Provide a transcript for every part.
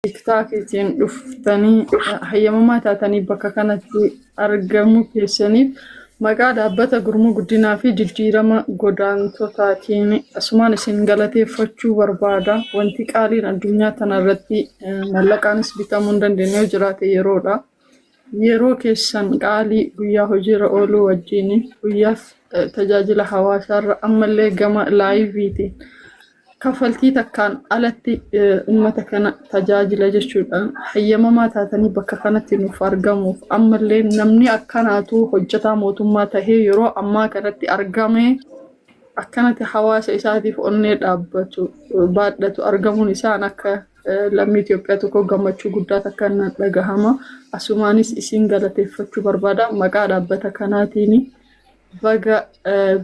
tiktaakiitiin dhuftanii hayyamamaa taatanii bakka kanatti argamuu keessaniif maqaa dhaabbata gurmuu guddinaa fi jijjiirama godaantotaatiin asumaan isin galateeffachuu barbaada. Wanti qaaliin addunyaa tana irratti mallaqaanis bitamuu hin dandeenye yoo jiraate yeroodha. Yeroo keessan qaalii guyyaa hojiirra ooluu wajjin guyyaaf tajaajila hawaasaarra ammallee gama laayiviitiin kaffaltii takkaan alatti ummata kana tajaajila jechuudhaan hayyamamaa taatanii bakka kanatti nuuf argamuuf ammallee namni akkanaatu hojjetaa mootummaa tahee yeroo ammaa kanatti argamee akkanatti hawaasa isaatiif onnee dhaabbatu baadhatu argamuun isaan akka lammii Itoophiyaa tokko gammachuu guddaa takka na dhagahama. Asumaanis isin galateeffachuu barbaada maqaa dhaabbata kanaatiin. Baga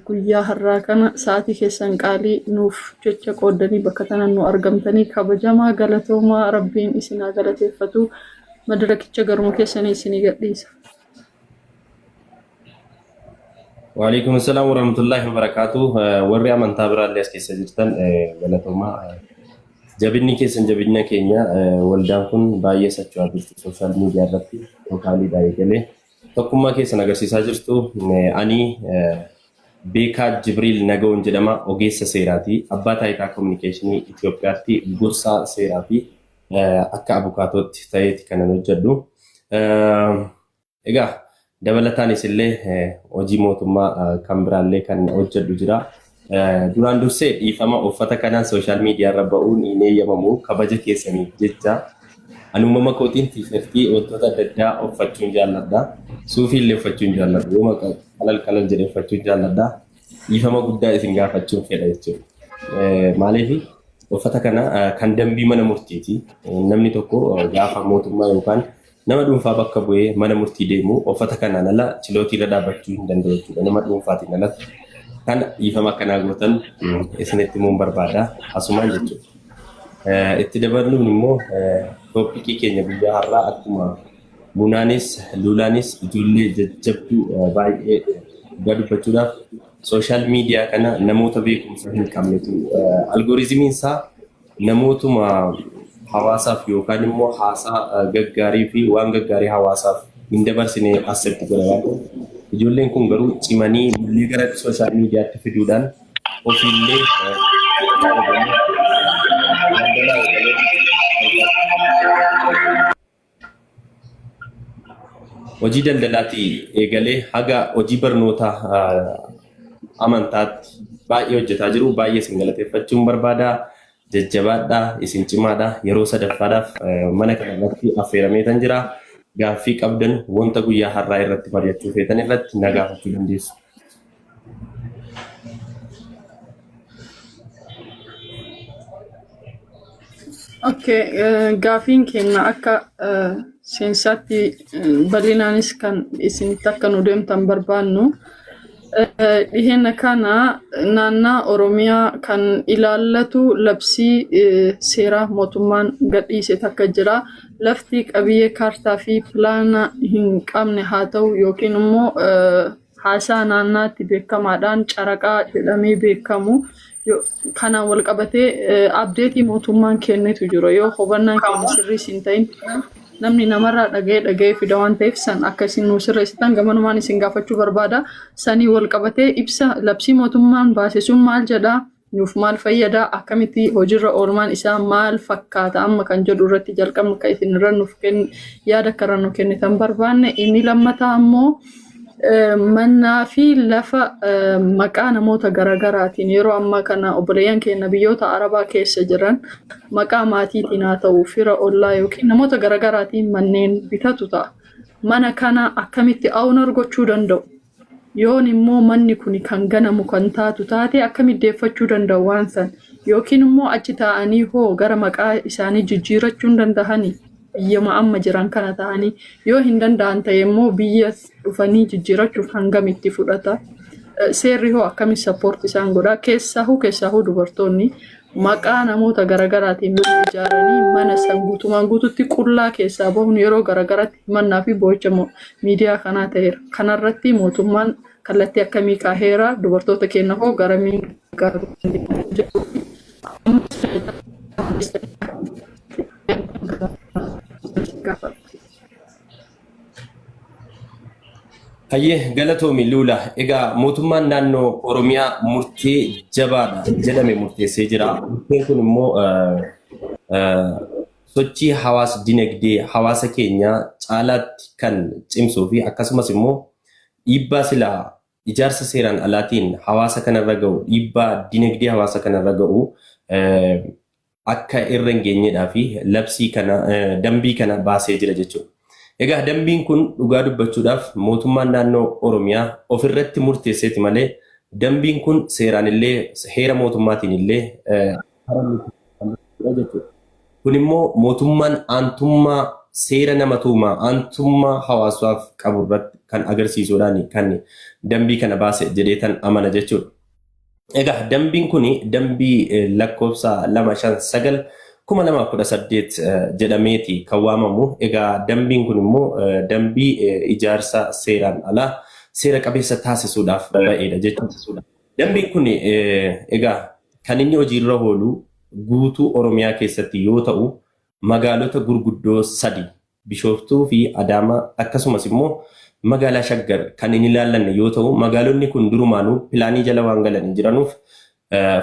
guyyaa har'aa kana sa'aatii keessan qaalii nuuf jecha qooddanii bakka tana nu argamtanii kabajamaa galatoomaa rabbiin isin haa galateeffatu. Madarakicha garuma keessanii isinii gadhiisa. Waalaikum assalam warahmatullahi wabarakatuh. Warri amantaa biraallee as keessa jirtan galatoomaa. Jabinni keessan jabina keenya waldaan kun baay'ee socho'aa jirti sooshaal miidiyaa irratti lookaaliidhaa eegalee. Tokkummaa keessan agarsiisaa jirtu. Ani Beekaa Jibriil Nagawoon jedhama. Ogeessa seeraati. Abbaa Taayitaa Kominikeeshinii Itoophiyaatti gorsaa seeraa fi akka abukaatootti ta'eeti kanan hojjedhu. Egaa dabalataanis illee hojii mootummaa kan biraallee kan hojjedhu jira. Duraan dursee dhiifama uffata kanaan sooshaal miidiyaa irra ba'uun hin eeyyamamu kabaja keessaniif jecha. Ani uumama kootiin tiishartii wantoota adda addaa uffachuun jaalladha. Suufii illee uffachuun jaalladha. Yooma qalal qalal jedhee uffachuun jaalladha. Dhiifama guddaa isin gaafachuun fedha jechuudha. Maaliif uffata kana kan dambii mana murtiiti. Namni tokko gaafa mootummaa yookaan nama dhuunfaa bakka bu'ee mana murtii deemu uffata kanaan ala chilootii irra dhaabbachuu hin danda'u jechuudha. Nama dhuunfaatiin alatti. Kana dhiifama akkanaa gootan isinitti himuun barbaada. Asumaan jechuudha. Itti dabaluun immoo tooppikii keenya guyyaa har'aa akkuma Munaanis Luulaanis ijoollee jajjabduu baay'ee dhugaa dubbachuudhaaf sooshaal miidiyaa kana namoota beekumsa hin qabnetu algooriizimiin isaa namootuma hawaasaaf yookaan immoo haasaa gaggaarii fi waan gaggaarii hawaasaaf hin dabarsine accept godha waan ta'eef ijoolleen kun garuu cimanii mullee gara sooshaal miidiyaatti fiduudhaan ofiillee daldalaa eegalee hojii daldalaatii eegalee haga hojii barnoota amantaatti baay'ee hojjetaa jiru. Baay'ee isin galateeffachuun barbaada. Jajjabaadhaa, isin cimaadha. Yeroo sadaffaadhaaf mana kana irratti affeerameetan jira. Gaaffii qabdan wanta guyyaa har'aa irratti mari'achuu feetan irratti na gaafachuu dandeessu. Okay, gaafiin keenya akka seensaatti bal'inaanis kan isinitti akka nu deemtan barbaannu dhiheenya kana naannaa Oromiyaa kan ilaallatu labsii seeraa mootummaan gadhiise takka jira. Lafti qabiyyee kaartaa fi pilaana hin qabne haa ta'u yookiin immoo haasaa naannaatti beekamaadhaan caraqaa jedhamee beekamu kanaan wal qabatee abdeetii mootummaan kennetu jira. Yoo hubannaan keenya sirriis hin ta'in namni namarraa dhaga'ee dhaga'ee fida waan ta'eef san akka isin nuu sirreessitan gamanumaan isin gaafachuu barbaada. Sanii wal qabatee ibsa labsii mootummaan baase sun maal jedhaa? Nuuf maal fayyada? Akkamitti hojiirra oolmaan isaa maal fakkaata? Amma kan jedhu irratti jalqabna akka isin irra nuuf yaada akka irra nu kennitan barbaanne. Inni lammataa ammoo mannaa fi lafa maqaa namoota garaagaraatiin yeroo ammaa kana obboleeyyan keenya biyyoota Arabaa keessa jiran maqaa maatiitiin haa ta'u fira ollaa yookiin namoota garaagaraatiin manneen bitatu ta'a. Mana kana akkamitti owner gochuu danda'u? Yoon immoo manni kuni kan ganamu kan taatu taate akkamitti deeffachuu danda'u waan san? Yookiin immoo achi taa'anii hoo gara maqaa isaanii jijjiirachuu hin dandahanii? Biyyuma amma jiran kana ta'anii yoo hin danda'an ta'e immoo biyya dhufanii jijjiirachuuf hangam itti fudhata? Seerri hoo akkamitti sappoorti isaan godha? Keessaahuu keessaahuu dubartoonni maqaa namoota garaagaraatiin mana ijaaranii mana san guutumaan guututti qullaa keessaa bahuun yeroo garaagaraatti himannaa fi boo'icha miidiyaa kanaa ta'eera. Kanarratti mootummaan kallattii akkamii kaaheera? Dubartoota keenya hoo garamiin gargaaruu jedhu. Gaafadha. Hayyee, galatoomi Luula. Egaa mootummaan naannoo Oromiyaa murtee jabaadha jedhame murteessee jira. Murteen kun immoo sochii hawaas dinagdee hawaasa keenyaa caalaatti kan cimsuu fi akkasumas immoo dhiibbaa silaa ijaarsa seeraan alaatiin hawaasa kanarra ga'u, dhiibbaa dinagdee hawaasa kanarra ga'u akka irra hin geenyedhaa fi labsii kana, dambii kana baasee jira jechuudha. Egaa dambiin kun dhugaa dubbachuudhaaf mootummaan naannoo Oromiyaa ofirratti murteesseeti malee dambiin kun seeraan illee, heera mootummaatiin illee jechuudha. Kun immoo mootummaan aantummaa seera nama tuumaa, aantummaa hawaasaaf qabu irratti kan agarsiisuudhaan kan dambii kana baase jedheetan amana jechuudha. Egaa dambiin kun dambii lakkoofsa 259/2018 jedhameeti kan waamamu. Egaa dambiin kun immoo dambii ijaarsa seeraan alaa seera qabeessa taasisuudhaaf ba'edha jechuudha. Dambiin kun egaa kan inni hojiirra oolu guutuu Oromiyaa keessatti yoo ta'u, magaalota gurguddoo sadi, Bishooftuu fi Adaamaa, akkasumas immoo magaalaa Shaggar kan hin ilaallanne yoo ta'u, magaalonni kun durumaanuu pilaanii jala waan galanii jiranuuf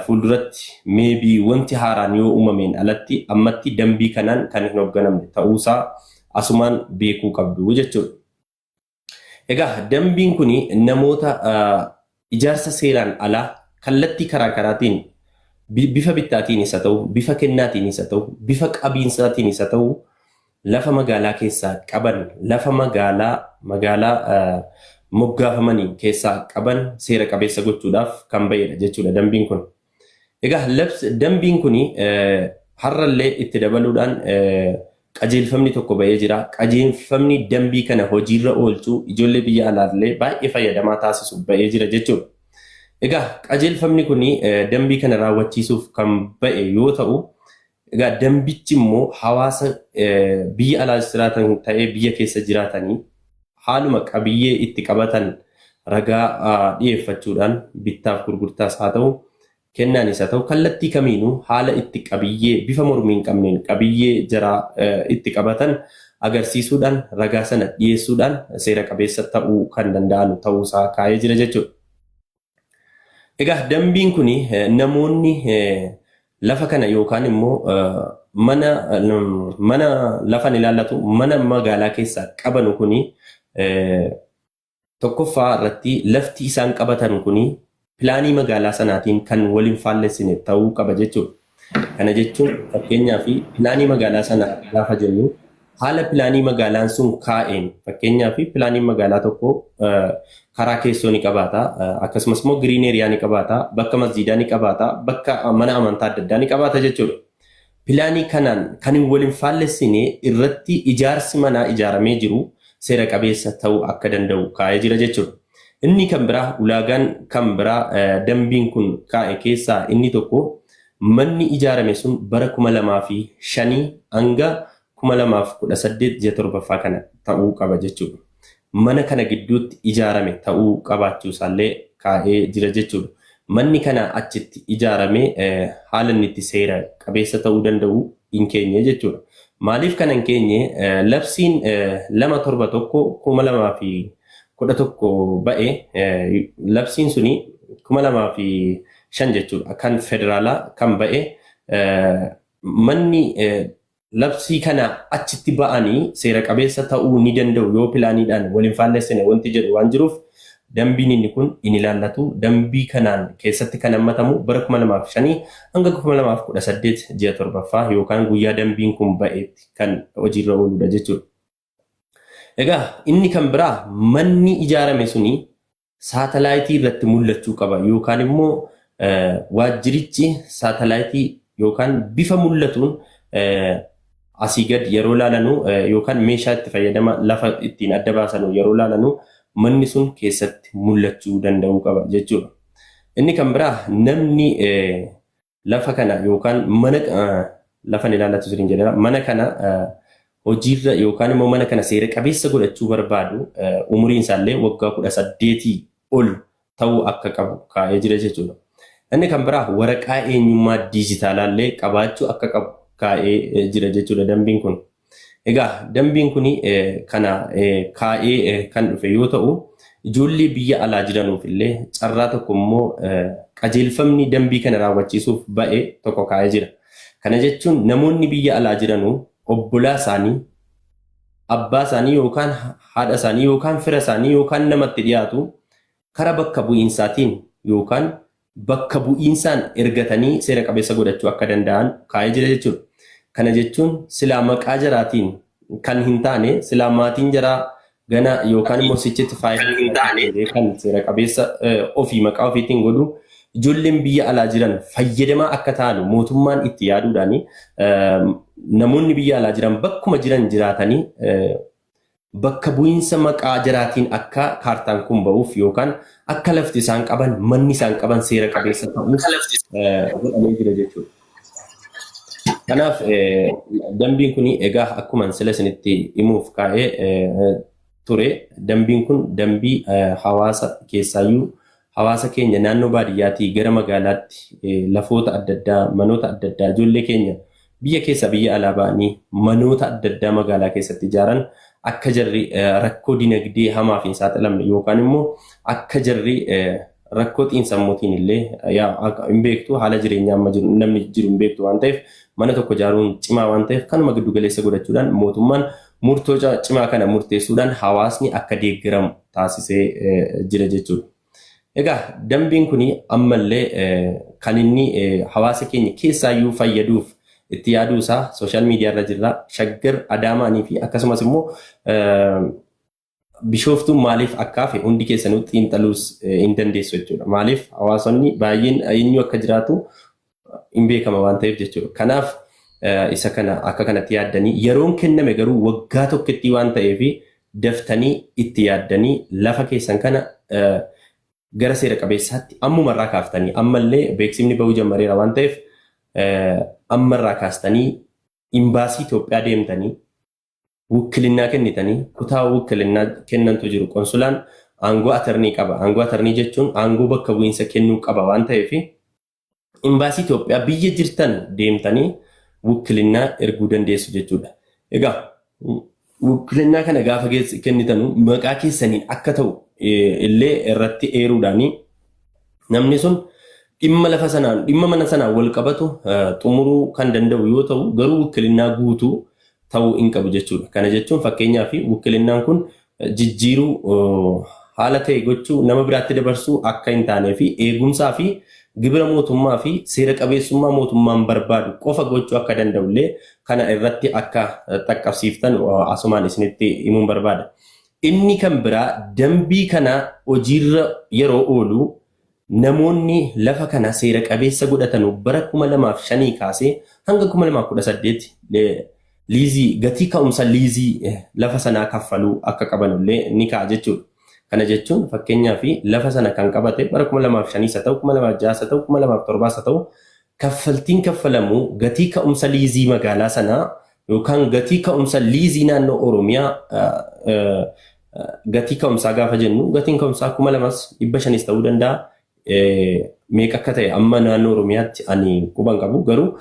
fuulduratti maybe wanti haaraan yoo uumameen alatti ammatti dambii kanaan kan hin hoogganamne ta'uusaa asumaan beekuu qabdu jechuudha. Egaa dambiin kun namoota ijaarsa seeraan alaa kallattii karaa karaatiin, bifa bittaatiinis haa ta'u, bifa kennaatiinis haa ta'u, bifa qabiinsaatiinis haa ta'u, lafa magaalaa keessaa qaban, lafa magaalaa moggaafamanii keessaa qaban seera qabeessa gochuudhaaf kan ba'edha jechuudha dambiin kun. Egaa dambiin kun har'allee itti dabaluudhaan qajeelfamni tokko ba'ee jira. Qajeelfamni dambii kana hojiirra oolchuu ijoollee biyya alaallee baay'ee fayyadamaa taasisu ba'ee jira jechuudha. Egaa qajeelfamni kun dambii kana raawwachiisuuf kan ba'e yoo ta'u, egaa dambichi immoo hawaasa biyya alaa jiraatan ta'ee biyya keessa jiraatanii haaluma qabiyyee itti qabatan ragaa dhiyeeffachuudhaan bittaaf gurgurtaas haa ta'u, kennaanis haa ta'u, kallattii kamiinuu haala itti qabiyyee bifa mormii hin qabneen qabiyyee jaraa itti qabatan agarsiisuudhaan, ragaa sana dhiyeessuudhaan seera qabeessa ta'uu kan danda'an ta'uusaa kaa'ee jira jechuudha. Egaa dambiin kun namoonni lafa kana yookaan immoo mana lafa ni ilaallatu, mana magaalaa keessaa qabanu kuni, tokkoffaa irratti lafti isaan qabatan kuni pilaanii magaalaa sanaatiin kan waliin faallessine ta'uu qaba jechuudha. Kana jechuun fakkeenyaaf pilaanii magaalaa sanaa gaafa jennu, haala pilaanii magaalaan sun kaa'een, fakkeenyaaf pilaaniin magaalaa tokko karaa keessoo ni qabaata, akkasumas immoo green area ni qabaata, bakka masjiidaa ni qabaata, bakka mana amantaa adda addaa ni qabaata jechuudha. Pilaanii kanaan kan hin waliin faallessine irratti ijaarsi manaa ijaaramee jiru seera qabeessa ta'uu akka danda'u kaa'ee jira jechuudha. Inni kan biraa, ulaagaan kan biraa dambiin kun kaa'e keessaa inni tokko, manni ijaarame sun bara 2005 hanga 2018 ji'a torbaffaa kana ta'uu qaba jechuudha. Mana kana gidduutti ijaarame ta'uu qabaachuu isaallee kaa'ee jira jechuudha. Manni kana achitti ijaarame haala inni itti seera qabeessa ta'uu danda'u hin keenye jechuudha. Maaliif kana hin keenye? Labsiin 271/2011 ba'e, labsiin suni 2005 jechuudha, kan federaalaa kan ba'e, manni labsii kana achitti ba'anii seera qabeessa ta'uu ni danda'u yoo pilaaniidhaan waliin faallessine wanti jedhu waan jiruuf, dambiin inni kun hin ilaallatu. Dambii kanaan keessatti kan hammatamu bara 2005 hanga 2018 ji'a torbaffaa yookaan guyyaa dambiin kun ba'eetti kan hojiirra ooludha jechuudha. Egaa inni kan biraa, manni ijaarame suni saatalaayitii irratti mul'achuu qaba yookaan immoo waajjirichi saatalaayitii yookaan bifa mul'atuun asii gad yeroo ilaalanu yookaan meeshaa itti fayyadama lafa ittiin adda baasanu yeroo ilaalanu manni sun keessatti mul'achuu danda'uu qaba jechuudha. Inni kan biraa, namni lafa kana yookaan mana lafa ni ilaallatu siriin jedhama, mana kana hojiirra yookaan immoo mana kana seera qabeessa godhachuu barbaadu umuriin isaallee waggaa 18 ol ta'uu akka qabu kaa'ee jira jechuudha. Inni kan biraa, waraqaa eenyummaa diijitaalaallee qabaachuu akka qabu kaa'ee jira jechuudha dambiin kun. Egaa dambiin kun kana kaa'ee kan dhufe yoo ta'u, ijoollee biyya alaa jiranuuf illee carraa tokko immoo qajeelfamni dambii kana raawwachiisuuf ba'e tokko kaa'ee jira. Kana jechuun namoonni biyya alaa jiranuu obbolaa isaanii, abbaa isaanii yookaan haadha isaanii yookaan fira isaanii yookaan namatti dhiyaatu kara bakka bu'iinsaatiin yookaan bakka bu'iinsaan ergatanii seera qabeessa godhachuu akka danda'an kaa'ee jira jechuudha. Kana jechuun silaa maqaa jaraatiin kan hin taane, silaa maatiin jaraa gana yookaan immoo sichitti faayidaa kan seera qabeessa ofii maqaa ofiitiin godhu, ijoolleen biyya alaa jiran fayyadamaa akka ta'an mootummaan itti yaaduudhaan, namoonni biyya alaa jiran bakkuma jiran jiraatanii bakka bu'iinsa maqaa jaraatiin akka kaartaan kun ba'uuf yookaan akka lafti isaan qaban, manni isaan qaban seera qabeessa ta'uuf godhamee jira jechuudha. Kanaaf dambiin kun egaa akkuma sila isinitti himuuf kaa'ee ture, dambiin kun dambii hawaasa, keessaayyuu hawaasa keenya naannoo baadiyyaatii gara magaalaatti lafoota adda addaa, manoota adda addaa, ijoollee keenya biyya keessa biyya alaa ba'anii manoota adda addaa magaalaa keessatti ijaaran akka jarri rakkoo dinagdee hamaaf hin saaxilamne yookaan immoo akka jarri rakkoo xiinsammuutiin illee hin beektu, haala jireenyaa amma jiru namni jiru hin beektu waan ta'eef, mana tokko ijaaruun cimaa waan ta'eef, kanuma giddu galeessa godhachuudhaan mootummaan murtoo cimaa kana murteessuudhaan hawaasni akka deeggaramu taasisee jira jechuudha. Egaa dambiin kun ammallee kan inni hawaasa keenya keessaayyuu fayyaduuf itti yaaduu isaa social media irra jirra. Shaggar, Adaamaanii fi akkasumas immoo Bishooftuun maaliif akka hafe hundi keessanuu xiinxaluus hin dandeessu jechuudha. Maaliif hawaasonni baay'een eenyu akka jiraatu hin beekama waan ta'eef jechuudha. Kanaaf isa kana akka kanatti yaaddanii, yeroon kenname garuu waggaa tokkotti waan ta'eef, daftanii itti yaaddanii lafa keessan kana gara seera qabeessaatti ammumarraa kaaftanii, ammallee beeksifni bahuu jammareera waan ta'eef, ammarraa kaastanii imbaasii Itoophiyaa deemtanii wukkilinnaa kennitanii, kutaa wukkilinnaa kennantu jiru. Konsulaan aangoo attorney qaba. Aangoo attorney jechuun aangoo bakka bu'iinsa kennuu qaba waan ta'eef, imbaasii Itoophiyaa biyya jirtan deemtanii wukkilinnaa erguu dandeessu jechuudha. Egaa wukkilinnaa kana gaafa kennitanu maqaa keessaniin akka ta'u illee irratti eeruudhaanii namni sun dhimma lafa sanaan, dhimma mana sanaan wal qabatu xumuruu kan danda'u yoo ta'u, garuu wukkilinnaa guutuu ta'uu hin qabu jechuudha. Kana jechuun fakkeenyaaf wukkilinnaan kun jijjiiruu, haala ta'e gochuu, nama biraatti dabarsuu akka hin taanee fi eegumsaa fi gibira mootummaa fi seera qabeessummaa mootummaan barbaadu qofa gochuu akka danda'ullee kana irratti akka xaqqabsiiftan asumaan isinitti himuun barbaada. Inni kan biraa, dambii kana hojiirra yeroo oolu namoonni lafa kana seera qabeessa godhatanu bara 2005 kaasee hanga 2018 liizii, gatii ka'umsa liizii lafa sanaa kaffaluu akka qabanullee ni ka'a jechuudha. Kana jechuun fakkeenyaaf lafa sana kan qabate bara 2005 haa ta'u, 2006 haa ta'u, 2007 haa ta'u, kaffaltiin kaffalamu gatii ka'umsa liizii magaalaa sanaa yookaan gatii ka'umsa liizii naannoo Oromiyaa. Gatii ka'umsaa gaafa jennu, gatiin ka'umsaa 2500s ta'uu danda'a. Meeqa akka ta'e amma naannoo Oromiyaatti ani quban qabu, garuu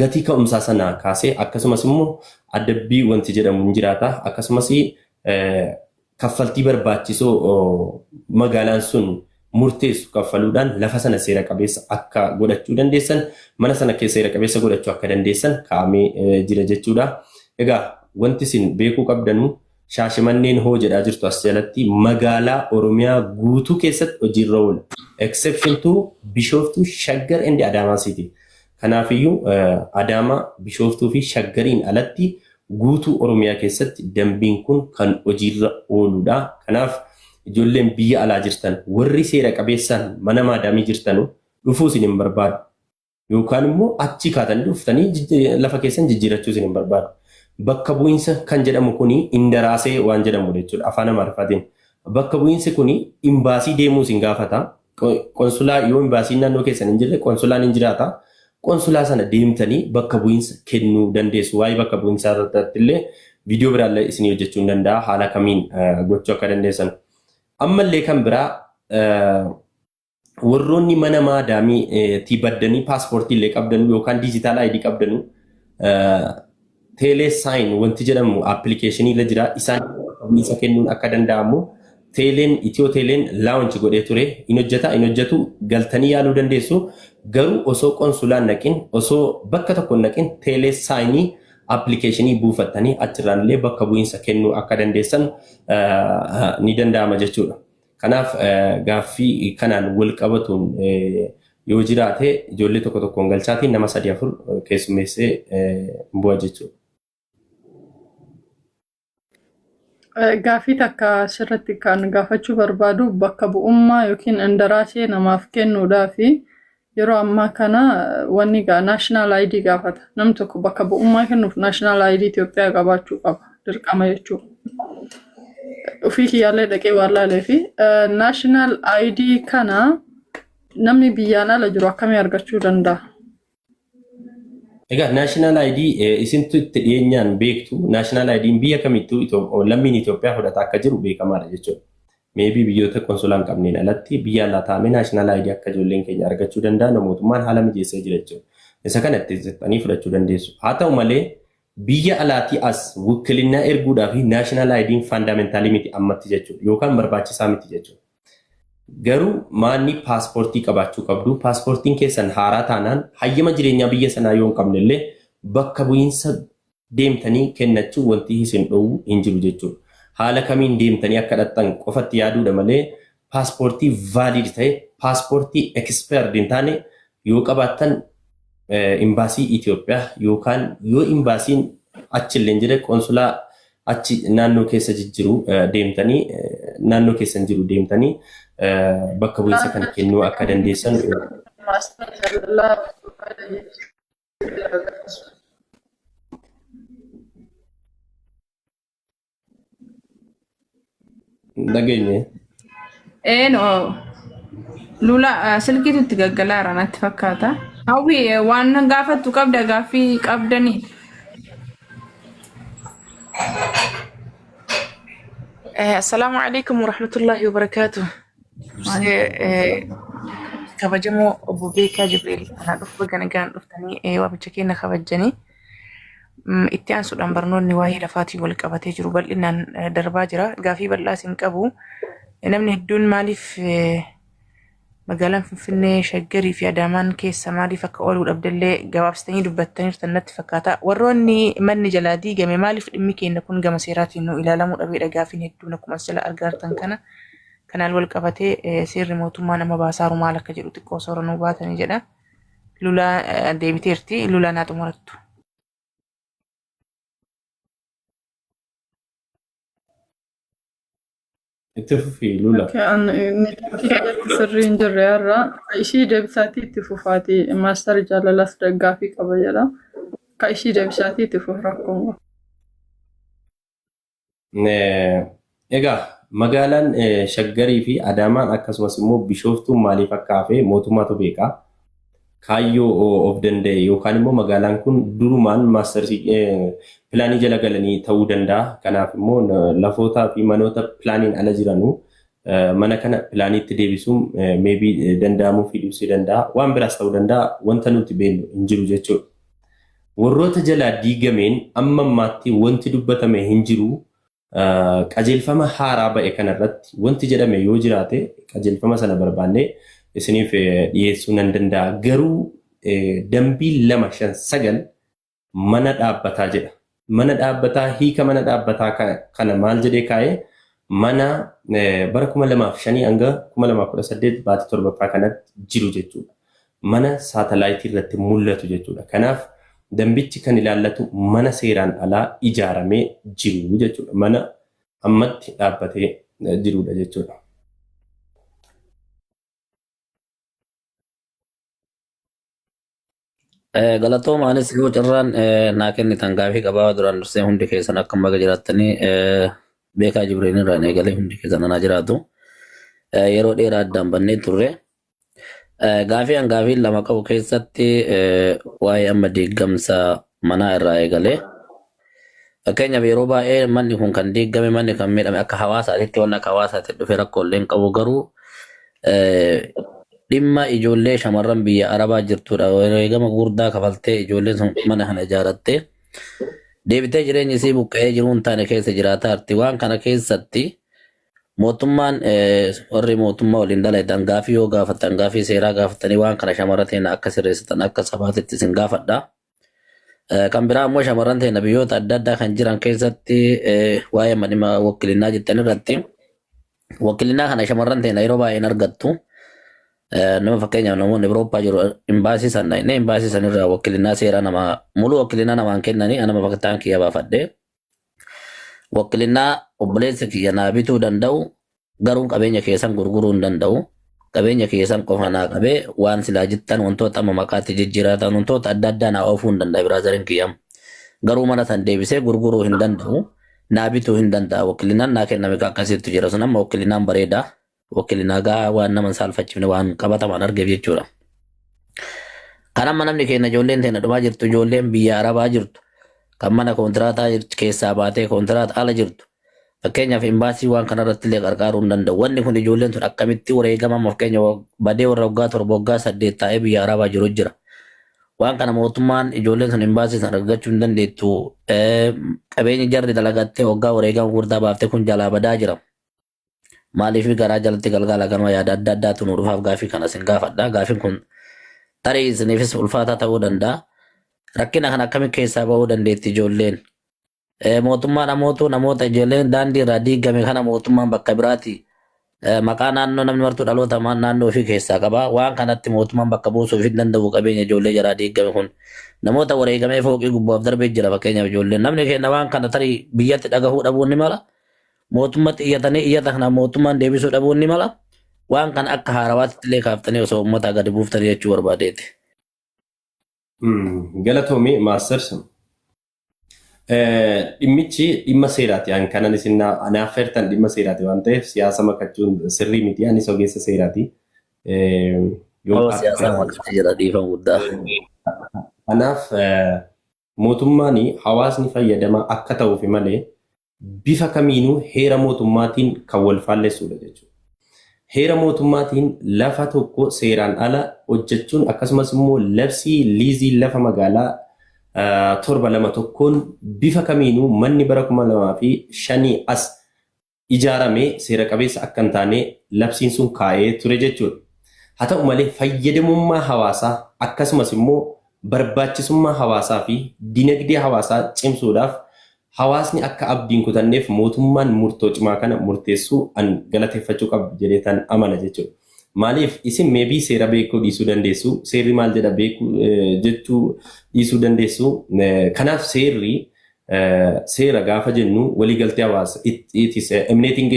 gatii ka'umsaa sana kaasee akkasumas immoo adabbii wanti jedhamu hin jiraata, akkasumas kaffaltii barbaachisoo magaalaan sun murteessu kaffaluudhaan lafa sana seera qabeessa akka godhachuu dandeessan, mana sana keessa seera qabeessa godhachuu akka dandeessan kaa'amee jira jechuudha. Egaa wanti isin beekuu qabdanu, Shaashimanneen hoo jedhaa jirtu as jalatti, magaalaa Oromiyaa guutuu keessatti hojiirra oola. Exception to Bishooftuu, Shaggar and Adaamaa City. Kanaafiyyuu Adaamaa, Bishooftuu fi Shaggariin alatti guutuu Oromiyaa keessatti dambiin kun kan hojiirra ooludha. Kanaaf ijoolleen biyya alaa jirtan, warri seera qabeessaan mana maadaamii jirtanu, dhufuu isin hin barbaadu. Yookaan immoo achii kaatanii dhuftanii lafa keessan jijjiirachuu isin hin barbaadu. Bakka bu'iinsa kan jedhamu kuni indaraasee waan jedhamu jechuudha afaan Amaariffaatiin. Bakka bu'iinsi kuni imbaasii deemuu isin gaafata. Qonsulaa, yoo imbaasiin naannoo keessan hin jirre qonsulaan hin jiraata. Qonsulaa sana deemtanii bakka bu'iinsa kennuu dandeessu. Waa'ee bakka bu'iinsaa irratti illee viidiyoo biraallee isinii hojjechuu hin danda'a, haala kamiin gochuu akka dandeessan. Ammallee kan biraa, warroonni mana maadaamii baddanii paaspoortii illee qabdanu yookaan digital ID qabdanu Teelee sign wanti jedhamu application irra jira. Isaan isa kennuun akka danda'amu teeleen Itiyoo teeleen launch godhee ture. In hojjeta, in hojjetu, galtanii yaaluu dandeessu. Garuu osoo qonsulaan naqin, osoo bakka tokko hin naqin, teelee sign application buufattanii achirraan illee bakka bu'iinsa kennuu akka dandeessan ni danda'ama jechuudha. Kanaaf gaaffii kanaan wal qabatuun yoo jiraate ijoollee tokko tokkoon galchaatiin nama sadii afur keessummeessee bu'a jechuudha. Gaaffii takka asirratti kan gaafachuu barbaadu bakka bu'ummaa yookiin indaraasee namaaf kennuudhaa fi yeroo ammaa kana wanni national ID gaafata. Namni tokko bakka bu'ummaa kennuuf national ID Itoophiyaa qabaachuu qaba dirqama jechuudha. Ofii kiyyaallee dhaqee waan laalee fi national ID kana namni biyyaan ala jiru akkamii argachuu danda'a? Egaa national ID isintu itti dhiyeenyaan beektu. National ID'n biyya kamittuu lammiin Itoophiyaa fudhataa akka jiru beekamaadha jechuudha. Maybe biyyoota konsolaa hin qabneen alatti biyya alaa taa'amee national ID akka ijoolleen keenya argachuu danda'an mootummaan haala mijeessee jira jechuudha. Isa kana itti siqxanii fudhachuu dandeessu. Haa ta'u malee biyya alaatii as wukkilinnaa erguudhaa fi national ID'n fundamental miti ammatti jechuudha yookaan barbaachisaa miti jechuudha. Garuu maanni paaspoortii qabaachuu qabdu. Paaspoortiin keessan haaraa taanaan hayyama jireenyaa biyya sanaa yoo hin qabne illee bakka bu'iinsa deemtanii kennachuu wanti isin dhoowwu hin jiru jechuudha. Haala kamiin deemtanii akka dhaqxan qofatti yaaduudha malee paaspoortii valid ta'e, paaspoortii expired hin taane yoo qabaattan imbaasii Itoophiyaa yookaan yoo imbaasiin achillee hin jire qoonsulaa achi naannoo keessa jijjiru deemtanii, naannoo keessan jiru deemtanii bakka bu'iinsa kana kennuu akka dandeessan. Master jaalalaa. Dhageenye. Eeno lula silkiitu itti gaggalaara natti fakkaata. Hawwi, waan gaafattu qabda, gaaffii qabdanii. Assalaamu alaikum warahmatullahi wabarakaatuh. Kabajamoo obbo Beekaa Jibriil, anaa dhufu, baga nagaan dhuftanii waamicha keenya kabajjanii. Itti aansuudhaan barnoonni waa'ee lafaatiin wal qabatee jiru bal'inaan darbaa jira. Gaafii bal'aas hin qabu. Namni hedduun maaliif magaalaan Finfinnee, Shaggarii fi Adaamaan keessa maaliif akka ooluu dhabdellee gabaabsitanii dubbattaniirtan natti fakkaata. Warroonni manni jalaa diigame maaliif dhimmi keenya kun gama seeraatiin nu ilaalamuu dhabeedha gaafiin hedduun akkuma as jala argaa jirtan kana. Kanaan wal qabatee seerri mootummaa nama baasaaru maal akka jedhu xiqqoo soora nuu baatanii jedha. Lulaa deebiteerti. Lulaa naa xumurattu. Itti fufi, Lula. Okay, network irratti sirrii hin jirre har'a. Ishii deebisaatii itti fufaati. Master jaalalaas gaafii qaba jedha. Ka ishii deebisaatii itti fufu rakkoon qabu. Egaa magaalaan Shaggarii fi Adaamaan akkasumas immoo Bishooftuun maaliif akka hafe mootummaatu beeka. Kaayyoo of danda'e yookaan immoo magaalaan kun durumaan master plan jala galanii ta'uu danda'a. Kanaaf immoo lafootaa fi manoota pilaaniin ala jiranu mana kana pilaaniitti deebisuun maybe danda'amuu fi dhiisuu danda'a. Waan biraas ta'uu danda'a. Wanta nuti beeknu hin jiru jechuudha. Warroota jalaa diigameen amma ammaatti wanti dubbatame hin jiru. Qajeelfama haaraa ba'e kanarratti wanti jedhame yoo jiraate qajeelfama sana barbaannee isiniif dhiyeessuu nan danda'a. Garuu dambii 259 mana dhaabbataa jedha. Mana dhaabbataa, hiika mana dhaabbataa kana maal jedhee kaa'ee? Mana bara 2005 hanga 2018 baatii torbaffaa kanatti jiru jechuudha. Mana saatalaayitii irratti mul'atu jechuudha. Kanaaf dambichi kan ilaallatu mana seeraan alaa ijaaramee jiru jechuudha. Mana ammatti dhaabbatee jirudha jechuudha. Galatooma, anis yoo carraan naa kennitan gaafii qabaa. Duraan dursee hundi keessan akka baga jiraattanii, Beekaa Jibriin irraan eegalee hundi keessan anaa jiraatu. Yeroo dheeraa addaan bannee turre. Gaafii an gaafii lama qabu keessatti waa'ee amma diigamsa manaa irraa eegalee, fakkeenyaaf yeroo baay'ee manni kun kan diigame, manni kan miidhame akka hawaasaatitti, wanni akka hawaasaatti dhufe rakkoo illee hin qabu, garuu Dhimma ijoollee shamarran biyya Arabaa jirtudha. Wareegama gurguddaa kafaltee ijoolleen sun mana kana ijaarrattee deebitee jireenya isii buqqa'ee jiruu hin taane keessa jiraataa jirti. Waan kana keessatti mootummaan warri mootummaa waliin dalagan gaafii yoo gaafatan, gaafii seeraa gaafatanii, waan kana shamarran teenya akka sirreessitan akka sabaatitti isin gaafadha. Kan biraa immoo shamarran teenya biyyoota adda addaa kan jiran keessatti waa'ee dhimma wakkilinnaa jettan irratti, wakilinnaa kana shamarran teenya yeroo baay'ee hin argattu. Nama fakkeenyaaf namoonni Awurooppaa jiru imbaasii san dhaqnee imbaasii san irraa wakkilinnaa seeraa nama mulu wakkilinnaa namaan kennanii, anama bakka kiyya baafadhee wakkilinnaa obboleessa kiyya naa bituu danda'u, garuu qabeenya keessan gurguruu hin danda'u. Qabeenya keessan qofa naa qabee waan silaa jettan wantoota amma maqaatti jijjiiratan, wantoota adda addaa naa oofuu hin danda'a brotheriin kiyyam. Garuu mana san deebisee gurguruu hin danda'u. Naa bituu hin danda'a. Wakkilinnaan naa kenname akkasitti jira. Sun amma wakkilinnaan bareeda. Wakkilinnaa gahaa waan nama hin saalfachiifne, waan qabatamaan argeef jechuudha. Kan amma namni keenya, ijoolleen teenya dhumaa jirtu, ijoolleen biyya Arabaa jirtu, kan mana koontiraataa keessaa baatee kontiraata ala jirtu. Fakkeenyaaf imbaasii waan kanarratti illee qarqaaruu hin danda'u. Wanni kun ijoolleen tun akkamitti wareegama, fakkeenya badee warra waggaa 7, waggaa 8 taa'ee biyya Arabaa jiru jira. Waan kana mootummaan ijoolleen sun imbaasii sana argachuu hin dandeettu. Qabeenya jarri dalagattee waggaa wareegama gurguddaa baaftee kun jalaa badaa jira. Maaliif garaa jalatti galgala ganama yaada adda addaatu nu dhufaaf gaafii kana isin gaafadha. Gaafiin kun tarii isiniifis ulfaataa ta'uu danda'a. Rakkina kana akkamitti keessaa bahuu dandeetti ijoolleen? Mootummaan amootu namoota ijoolleen daandii irraa diigame kana mootummaan bakka biraati maqaa naannoo namni martuu dhaloota naannoo ofii keessaa qaba. Waan kanatti mootummaan bakka buusuuf hin danda'u. Qabeenya ijoollee jaraa diigame kun namoota wareegamee fooqii gubbaaf darbee jira. Fakkeenyaaf ijoolleen namni keenya waan kana tarii biyyatti dhagahuu dhabuun ni mala. Mootummatti iyyatanii iyyata kana mootummaan deebisuu dhabuun ni mala. Waan kana akka haarawaatti illee kaaftanii osoo uummata gadi buuftanii jechuu barbaadeeti. Galatoomii, Maasters. Dhimmichi dhimma seeraati. An kanan isin naaf feertan dhimma seeraati waan ta'eef siyaasa makachuun sirrii miti. Anis ogeessa seeraati. Oo, siyaasa makachuu jira, dhiifama guddaa. Kanaaf mootummaan hawaasni fayyadamaa akka ta'uuf malee bifa kamiinuu heera mootummaatiin kan wal faallessuudha jechuudha. Heera mootummaatiin lafa tokko seeraan ala hojjechuun, akkasumas immoo labsii liizii lafa magaalaa 721n bifa kamiinuu manni bara 2005 as ijaarame seera qabeessa akka hin taane labsiin sun kaa'ee ture jechuudha. Haa ta'u malee fayyadamummaa hawaasaa, akkasumas immoo barbaachisummaa hawaasaa fi dinagdee hawaasaa cimsuudhaaf, hawaasni akka abdiin kutanneef mootummaan murtoo cimaa kana murteessuu an galateeffachuu qabdu jedhee amana jechuudha. Maaliif isin maybe seera beekuu dhiisuu dandeessu, seerri maal jedha beekuu jechuu dhiisuu dandeessu. Kanaaf seerri seera gaafa jennu waliigaltee hawaasa, it is emanating,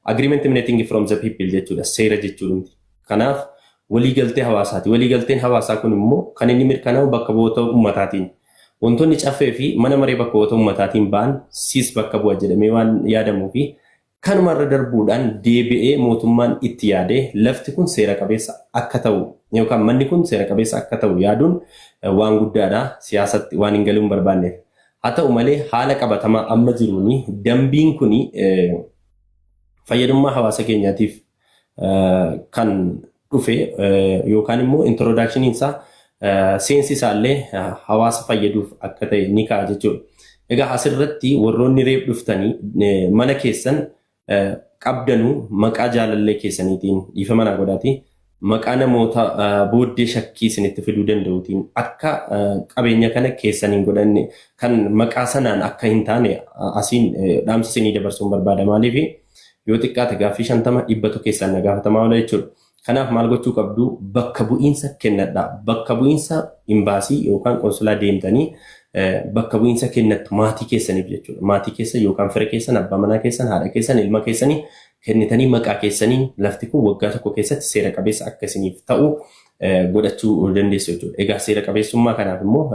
agreement emanating from the people jechuudha seera jechuun. Kanaaf waliigaltee hawaasaati. Waliigalteen hawaasaa kun immoo kan inni mirkanaa'u bakka bu'oota uummataatiin. Wantoonni caffee fi mana maree bakka bu'oota uummataatiin ba'an siis bakka bu'a jedhamee waan yaadamuu fi kanumarra darbuudhaan deebi'ee mootummaan itti yaadee lafti kun seera qabeessa akka ta'u yookaan manni kun seera qabeessa akka ta'u yaaduun waan guddaadha, siyaasatti waan hin galuu hin barbaanneef. Haa ta'u malee haala qabatamaa amma jiruun dambiin kun fayyadummaa hawaasa keenyaatiif kan dhufe yookaan immoo introductioniin isaa, seensi isaallee hawaasa fayyaduuf akka ta'e ni ka'a jechuudha. Egaa asirratti warroonni reef dhuftanii mana keessan qabdanuu maqaa jaalallee keessaniitiin, dhiifama naa godhaati, maqaa namoota booddee shakkii isinitti fiduu danda'uutiin akka qabeenya kana keessan hin godhanne, kan maqaa sanaan akka hin taane asiin dhaamsa isinii dabarsuun barbaada. Maaliif yoo xiqqaate gaaffii 50 100tu keessaan na gaafatamaa oola jechuudha. Kanaaf maal gochuu qabdu? Bakka bu'iinsa kennadha. Bakka bu'iinsa imbaasii yookaan qonsulaa deemtanii bakka bu'iinsa kennattu maatii keessaniif jechuudha. Maatii keessan yookaan fira keessan, abbaa manaa keessan, haadha keessan, ilma keessanii kennitanii maqaa keessaniin lafti kun waggaa tokko keessatti seera qabeessa akka isiniif ta'u godhachuu dandeessu jechuudha. Egaa seera qabeessummaa kanaaf immoo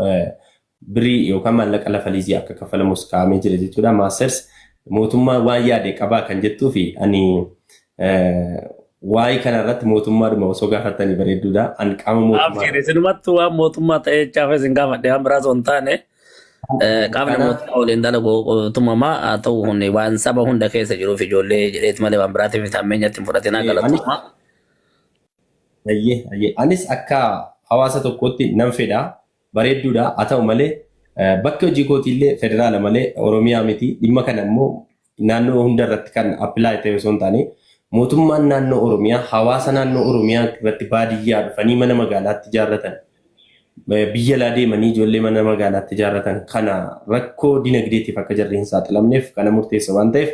birrii yookaan maallaqa lafa liizii akka kaffalamus kaa'amee jira jechuudha. Maasters, mootummaa waan yaade qabaa kan jettuu fi ani waa'ee kanarratti mootummaadhuma osoo gaafattanii bareedduudha. Ani qaama mootummaa. Abshir, isinumattuu waan mootummaa ta'ee jechaaf isin gaafadhe, waan biraa osoo hin taane qaamni mootummaa waliin dalagu tumamaa haa ta'u, kun waan saba hunda keessa jiruuf ijoollee jedheeti malee waan biraatiif miti, hammeenyatti hin fudhatinaa, galatoomaa. Ayyee, ayyee. Anis akka hawaasa tokkootti nan fedha. Bareedduudha. Haa ta'u malee bakki hojii kootiillee federaala malee Oromiyaa miti. Dhimma kana immoo naannoo hunda irratti kan apply ta'e osoo hin taane, mootummaan naannoo Oromiyaa hawaasa naannoo Oromiyaa irratti baadiyyaa dhufanii mana magaalaatti ijaarratan, biyya alaa deemanii ijoollee mana magaalaatti ijaarratan kana rakkoo dinagdeetiif akka jarri hin saaxilamneef kana murteessa waan ta'eef,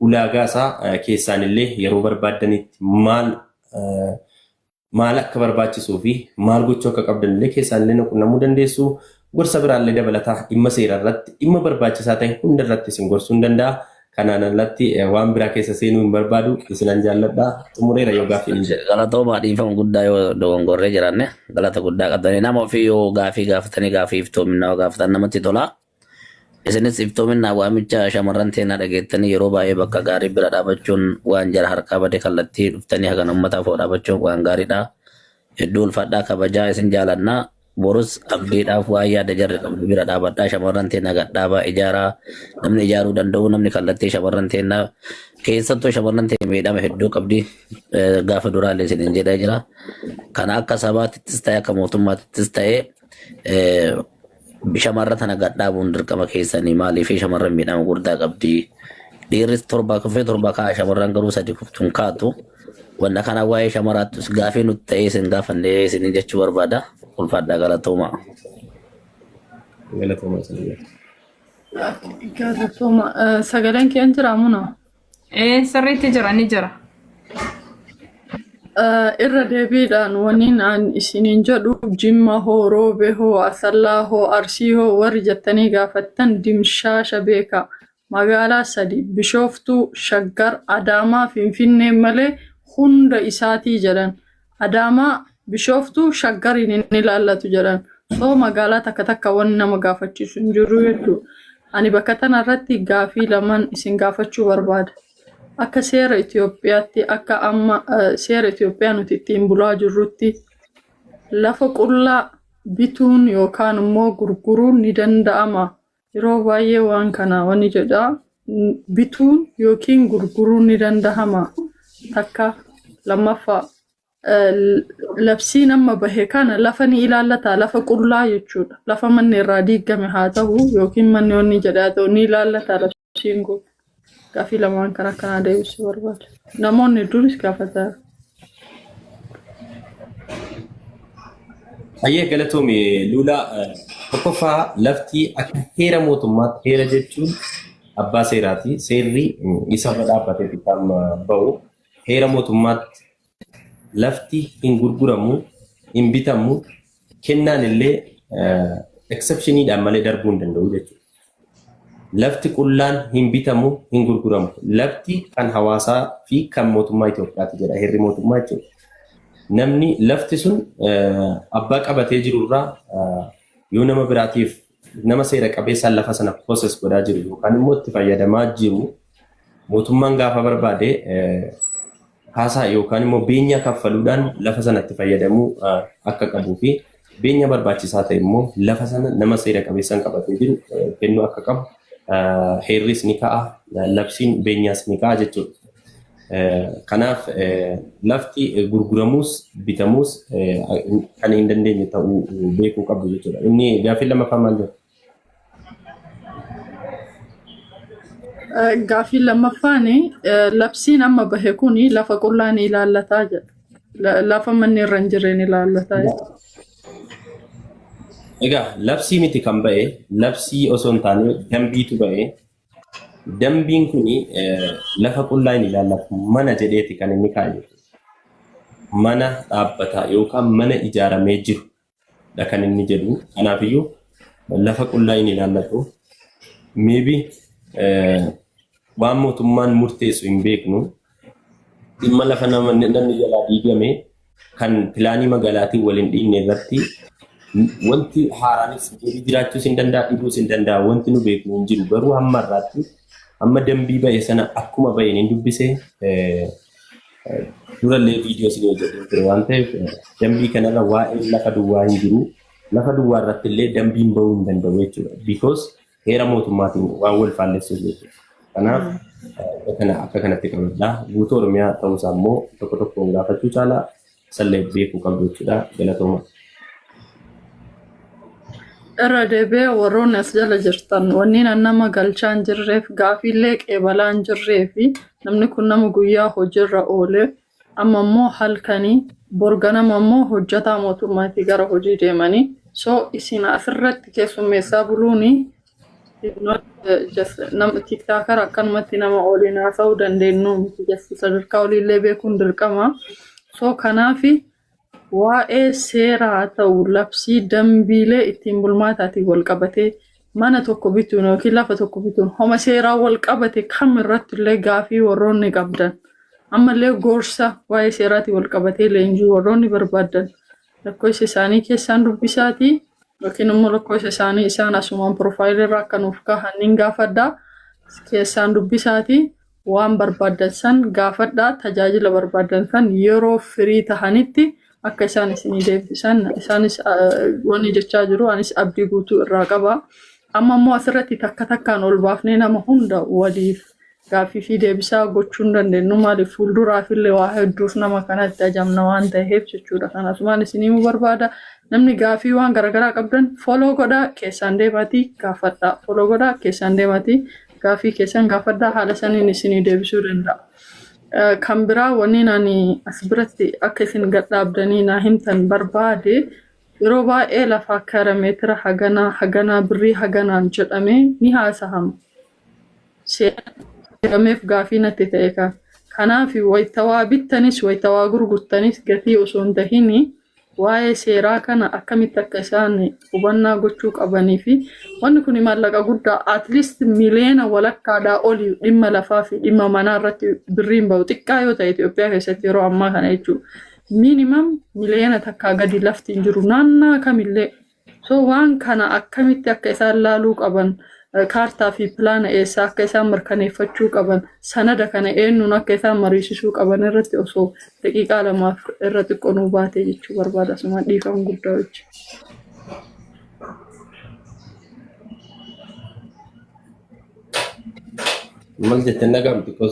ulaagaa isaa keessaan illee yeroo barbaaddanitti maal maal akka barbaachisuu fi maal gochuu akka qabdan illee keessaan illee qunnamuu dandeessu. Gorsa biraallee dabalataa dhimma seera irratti, dhimma barbaachisaa ta'e hunda irratti isin gorsuu hin danda'a. Kanaan alatti waan biraa keessa seenuu hin barbaadu. Isinan jaalladha. Xumureera yoo gaaffii hin jedhu. Galatoomaa, dhiifama guddaa yoo dogongorree jiraanne. Galata guddaa qabdanii. Nama ofii yoo gaafii gaafatanii, gaafii iftoominaa yoo gaafatan namatti tola. Isinis iftoominaa waamicha shamarran teenaa dhageettanii yeroo baay'ee bakka gaarii bira dhaabachuun, waan jara harkaa bade kallattii dhuftanii hagan uummataaf dhaabachuun waan gaariidha. Hedduu ulfaadhaa, kabajaa isin jaalannaa. Borus abdiidhaaf waan yaada jarri qabdu bira dhaabadhaa. Shamarran teenaa gadhaabaa, ijaaraa. Namni ijaaruu danda'u, namni kallattii shamarran teenaa, keessattuu shamarran teenya miidhama hedduu qabdi. Gaafa duraallee isiniin jedhee jira. Kana akka sabaatittis ta'e, akka mootummaatittis ta'e, shamarra tana gadhaabuun dirqama keessanii. Maaliif? Shamarran miidhama guddaa qabdi. Dhiirris torba kufee torba ka'a, shamarran garuu sadi kuftuun kaatu. Wanna kana waa'ee shamaraattus gaafii nutti ta'ee isin gaafannee isin jechuu barbaada. Ulfaadhaa, galatooma. Galatooma isin. Galatooma. Sagaleen kee jira muna? Ee, sirriitti jira, ni jira. Irra deebiidhaan waniin an isiniin jedhu, Jimma hoo, Roobe hoo, Asallaa hoo, Arsii hoo warri jettanii gaafattan dimshaasha beeka. Magaalaa sadi, Bishooftuu, Shaggar, Adaamaa, Finfinnee malee hunda isaatii jedhan. Adaamaa, Bishooftuu, Shaggariin hin ilaallatu jedhan. So magaalaa takka takka wanni nama gaafachiisu hin jiru jechuudha. Ani bakka tanarratti gaafii lamaan isin gaafachuu barbaada. Akka seera Itoophiyaatti, akka amma seera Itoophiyaa nuti ittiin bulaa jirrutti, lafa qullaa bituun yookaan immoo gurguruun ni danda'ama? Yeroo baay'ee waan kana wanni jedha, bituun yookiin gurguruun ni danda'ama. Takka lammaffaa, labsiin amma bahe kana lafa ni ilaallata? Lafa qullaa jechuudha. Lafa manni irraa diigame haa ta'u yookiin manni wanni jedhe haa ta'u, ni ilaallata labsiin kun? Gaafii lamaan kan akkanaa deebisuu barbaada. Namoonni duris gaafatan. Hayyee, galatoomi Luulaa. Tokkoffaa, lafti akka heera mootummaatti, heera jechuun abbaa seeraati. Seerri isa irra dhaabbateeti kan ba'u. Heera mootummaatti lafti hin gurguramu, hin bitamu, kennaan illee exceptioniidhaan malee darbuu hin danda'u jechuudha. Lafti qullaan hin bitamu, hin gurguramu. Lafti kan hawaasaa fi kan mootummaa Itoophiyaati jedha heerri mootummaa jechuudha. Namni lafti sun abbaa qabatee jirurraa yoo nama biraatiif, nama seera qabeessaan lafa sana possess godhaa jiru yookaan immoo itti fayyadamaa jiru, mootummaan gaafa barbaade kaasaa yookaan immoo beenyaa kaffaluudhaan lafa sana itti fayyadamuu akka qabuu fi beenya barbaachisaa ta'e immoo lafa sana nama seera qabeessaan qabatee jiru kennuu akka qabu heerris ni ka'a, labsiin beenyaas ni ka'a jechuudha. Kanaaf lafti gurguramuus bitamuus kan hin dandeenye ta'uu beekuu qabdu jechuudha. Inni gaaffii lammaffaa maal jedha? Gaaffii lammaffaan, labsiin amma bahe kun lafa qullaa ni ilaallataa jedha. Lafa manni irra hin jirre ni ilaallataa jedha. Egaa labsii miti kan ba'e, labsii osoo hin taane dambiitu ba'e. Dambiin kun lafa qullaa hin ilaallatu, mana jedheeti kan inni kaa'e. Mana dhaabbataa yookaan mana ijaaramee jiru dha kan inni jedhu. Kanaafiyyuu lafa qullaa hin ilaallatu. Maybe waan mootummaan murteessu hin beeknu. Dhimma lafa namni jalaa diigame kan pilaanii magaalaatiin wal hin dhiinne irratti wanti haaraanis deebii jiraachuus hin danda'a, dhibuus hin danda'a. Wanti nu beeknu hin jiru. Garuu hamma irraatti, hamma dambii ba'e sana akkuma ba'een hin dubbise. Durallee viidiyoo isin hojjetee ture waan ta'eef, dambii kanarra waa'ee lafa duwwaa hin jiru. Lafa duwwaa irratti illee dambiin ba'uu hin danda'u jechuudha. Because heera mootummaatiin waan wal faallessuuf jechuudha. Kanaaf kana akka kanatti qabadha. Guutuu Oromiyaa ta'uusaa immoo tokko tokkoon gaafachuu caalaa Isallee beekuu qabdu jechuudha. Galatooma. Irra deebi'ee, warroonni as jala jirtan, wanni nama galchaa hin jirreef, gaafiillee qeebalaa hin jirree fi namni kun nama guyyaa hojiirra oole, amma immoo halkanii, borganama immoo hojjetaa mootummaatii gara hojii deemanii, so isin asirratti keessummeessaa buluuni nama TikToker akkanumatti nama waliin haasa'uu dandeenyu miti. Just sadarkaa oliillee beekuun dirqama. So kanaafi waa'ee seeraa haa ta'u, labsii, dambiilee ittiin bulmaataatiin wal qabatee, mana tokko bituun yookiin lafa tokko bituun homa seeraa wal qabate kam irratti illee gaafii warroonni qabdan, ammallee gorsa waa'ee seeraatiin wal qabatee leenjii warroonni barbaadan, lakkoofsa isaanii keessaan dubbisaatii yookiin immoo lakkoofsa isaanii isaan asumaan profile irra akka nuuf kahan nin gaafadhaa. Keessaan dubbisaatii waan barbaaddan san gaafadhaa. Tajaajila barbaaddan san yeroo firii tahanitti akka isaan isinii deebisan isaanis wanni jechaa jiru, anis abdii guutuu irraa qaba. Amma immoo asirratti takka takkaan ol baafnee nama hunda waliif gaaffii fi deebisaa gochuu hin dandeenyu. Maaliif? Fuulduraaf illee waa hedduuf nama kanatti ajamna waan ta'eef jechuudha. Kanasumaan isinii himuu barbaada. Namni gaafii waan garaagaraa qabdan follow godhaa, keessaan deemaatii gaafadhaa. Follow godhaa, keessaan deemaatii gaafii keessan gaafadhaa, haala saniin isinii deebisuu danda'a. Kan biraa wanni ani as biratti akka isin gadhaabdanii naa himtan barbaade, yeroo baay'ee lafa kara meetira haganaa haganaa birrii haganaan jedhamee ni haasahama. Seerameef gaafii natti ta'e kan. Kanaaf wayitawaa bittanis wayitawaa gurgurtanis gatii osoo hin tahini waa'ee seeraa kana akkamitti akka isaan hubannaa gochuu qabanii fi wanni kun maallaqa guddaa, at least 1.5 miliyoona olii dhimma lafaa fi dhimma manaa irratti birriin bahu xiqqaa yoo ta'e Itoophiyaa keessatti yeroo ammaa kana jechuudha. Minimum 1 miliyoona gadi lafti hin jiru naannaa kamillee. So waan kana akkamitti akka isaan laaluu qaban, kaartaa fi pilaana eessaa akka isaan mirkaneeffachuu qaban, sanada kana eenyuun akka isaan mariisisuu qaban irratti osoo daqiiqaa 2f irra xiqqoo nuu baatee jechuu barbaada. Asuma dhiifama guddaa wajjin. Maal jettee dhaga'amu xiqqoo?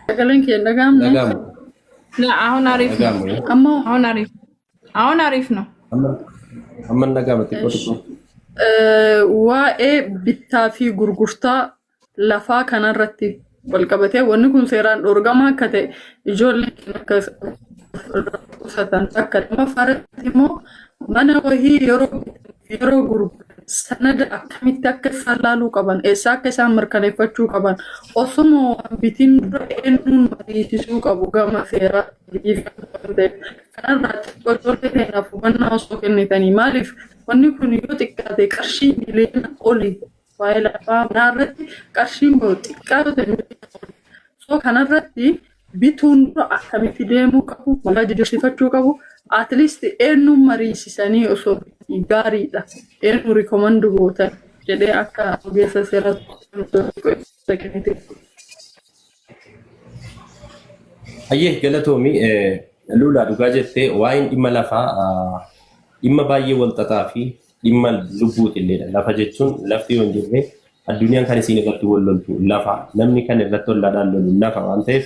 Sagaleen kee hin dhaga'amne? Dhaga'amu. አሁን አሪፍ ነው። Dhaga'amu. Ammoo አሁን አሪፍ፣ አሁን አሪፍ ነው። Amma amma dhaga'ama xiqqoo xiqqoo. Waa'ee bittaa fi gurgurtaa lafaa kanarratti wal qabatee, wanni kun seeraan dhorgamaa akka ta'e ijoolleen keenya akka qusatan, akka lammaffaarratti immoo mana wahii yeroo bitan fi yeroo gurguran sanada akkamitti akka isaan laaluu qaban, eessaa akka isaan mirkaneeffachuu qaban, osuma waan bitiin dura eenyuun mariisisuu qabu gama seeraa ta'e kanarraa xiqqoo ijoollee keenyaaf hubannaa osoo kennitanii. Maaliif? Wanni kun yoo xiqqaate qarshii miliyoona oli, waa'ee lafaa manaa irratti qarshiin bahu xiqqaa yoo ta'e miliyoona oli. So kanarratti bituun dura akkamitti deemuu qabu, maqaa jijjiirsifachuu qabu, at least eenyuun mariisisanii osoo bitanii gaariidha, eenyu recommend gootan jedhee akka ogeessa seeraa kennite. Hayyee, galatoomi. Lulaa, dhugaa jettee, waa'een dhimma lafaa dhimma baay'ee wal xaxaa fi dhimma lubbuuti illeedha. Lafa jechuun, lafti yoo hin jirre addunyaan kan isiin irratti wal loltu lafa, namni kan irratti ollaadhaan lolu lafa waan ta'eef,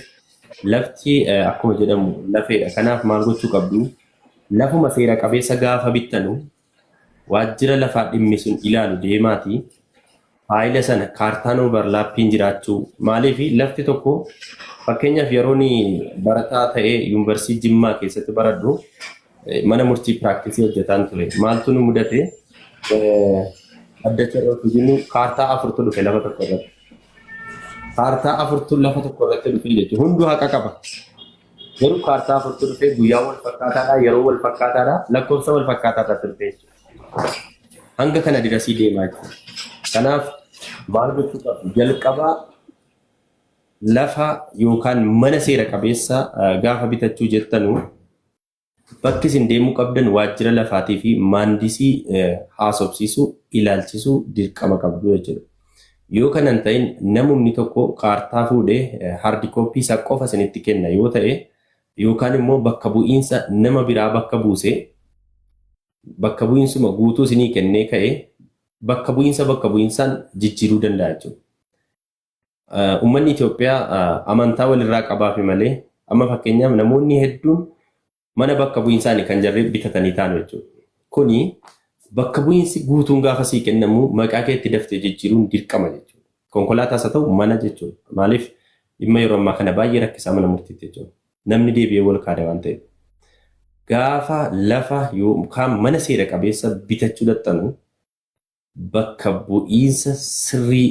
lafti akkuma jedhamu lafeedha. Kanaaf maal gochuu qabdu? Lafuma seera qabeessa gaafa bittanu waajjira lafaa dhimmi sun ilaalu deemaatii faayila sana kaartaan overlapiin jiraachuu. Maaliif? Lafti tokko, fakkeenyaaf, yeroon barataa ta'ee yuunivarsiitii Jimmaa keessatti baradhu mana murtii practice hojjetaan ture. Maaltu nu mudate? Addacha irratti jennu kaartaa afurtu dhufe lafa tokko irratti. Kaartaa afurtu lafa tokko irratti dhufe jechuudha. Hunduu haqa qaba. Garuu kaartaa afurtu dhufe, guyyaa wal fakkaataadha, yeroo wal fakkaataadha, lakkoofsa wal fakkaataa irratti dhufe jechuudha. Hanga kana dirasii deemaa jechuudha. Kanaaf maal gochuu qabdu? Jalqabaa lafa yookaan mana seera qabeessa gaafa bitachuu jettanu bakki isin deemuu qabdan waajjira lafaatii fi maandisii haasofsiisuu, ilaalchisuu dirqama qabdu jechuudha. Yoo kana hin ta'in namni tokko kaartaa fuudhee hard copy isaa qofa isinitti kenna yoo ta'e, yookaan immoo bakka bu'iinsa nama biraa bakka buusee bakka bu'iinsuma guutuu isinii kennee ka'ee bakka bu'iinsa bakka bu'iinsaan jijjiiruu danda'a jechuudha. Uummanni Itoophiyaa amantaa walirraa qabaafi malee amma fakkeenyaaf namoonni hedduun mana bakka bu'iinsaanii kan jarri bitatanii taa'an jechuudha. Kuni bakka bu'iinsi guutuun gaafa sii kennamu maqaa keetti daftee jijjiiruun dirqama jechuudha. Konkolaataas haa ta'u mana jechuudha. Maaliif dhimma yeroo ammaa kana baay'ee rakkisaa mana murtiitti jechuudha. Namni deebi'ee wal kaada waan ta'eef. Gaafa lafa yookaan mana seera qabeessa bitachuu dadhabnu bakka bu'iinsa sirrii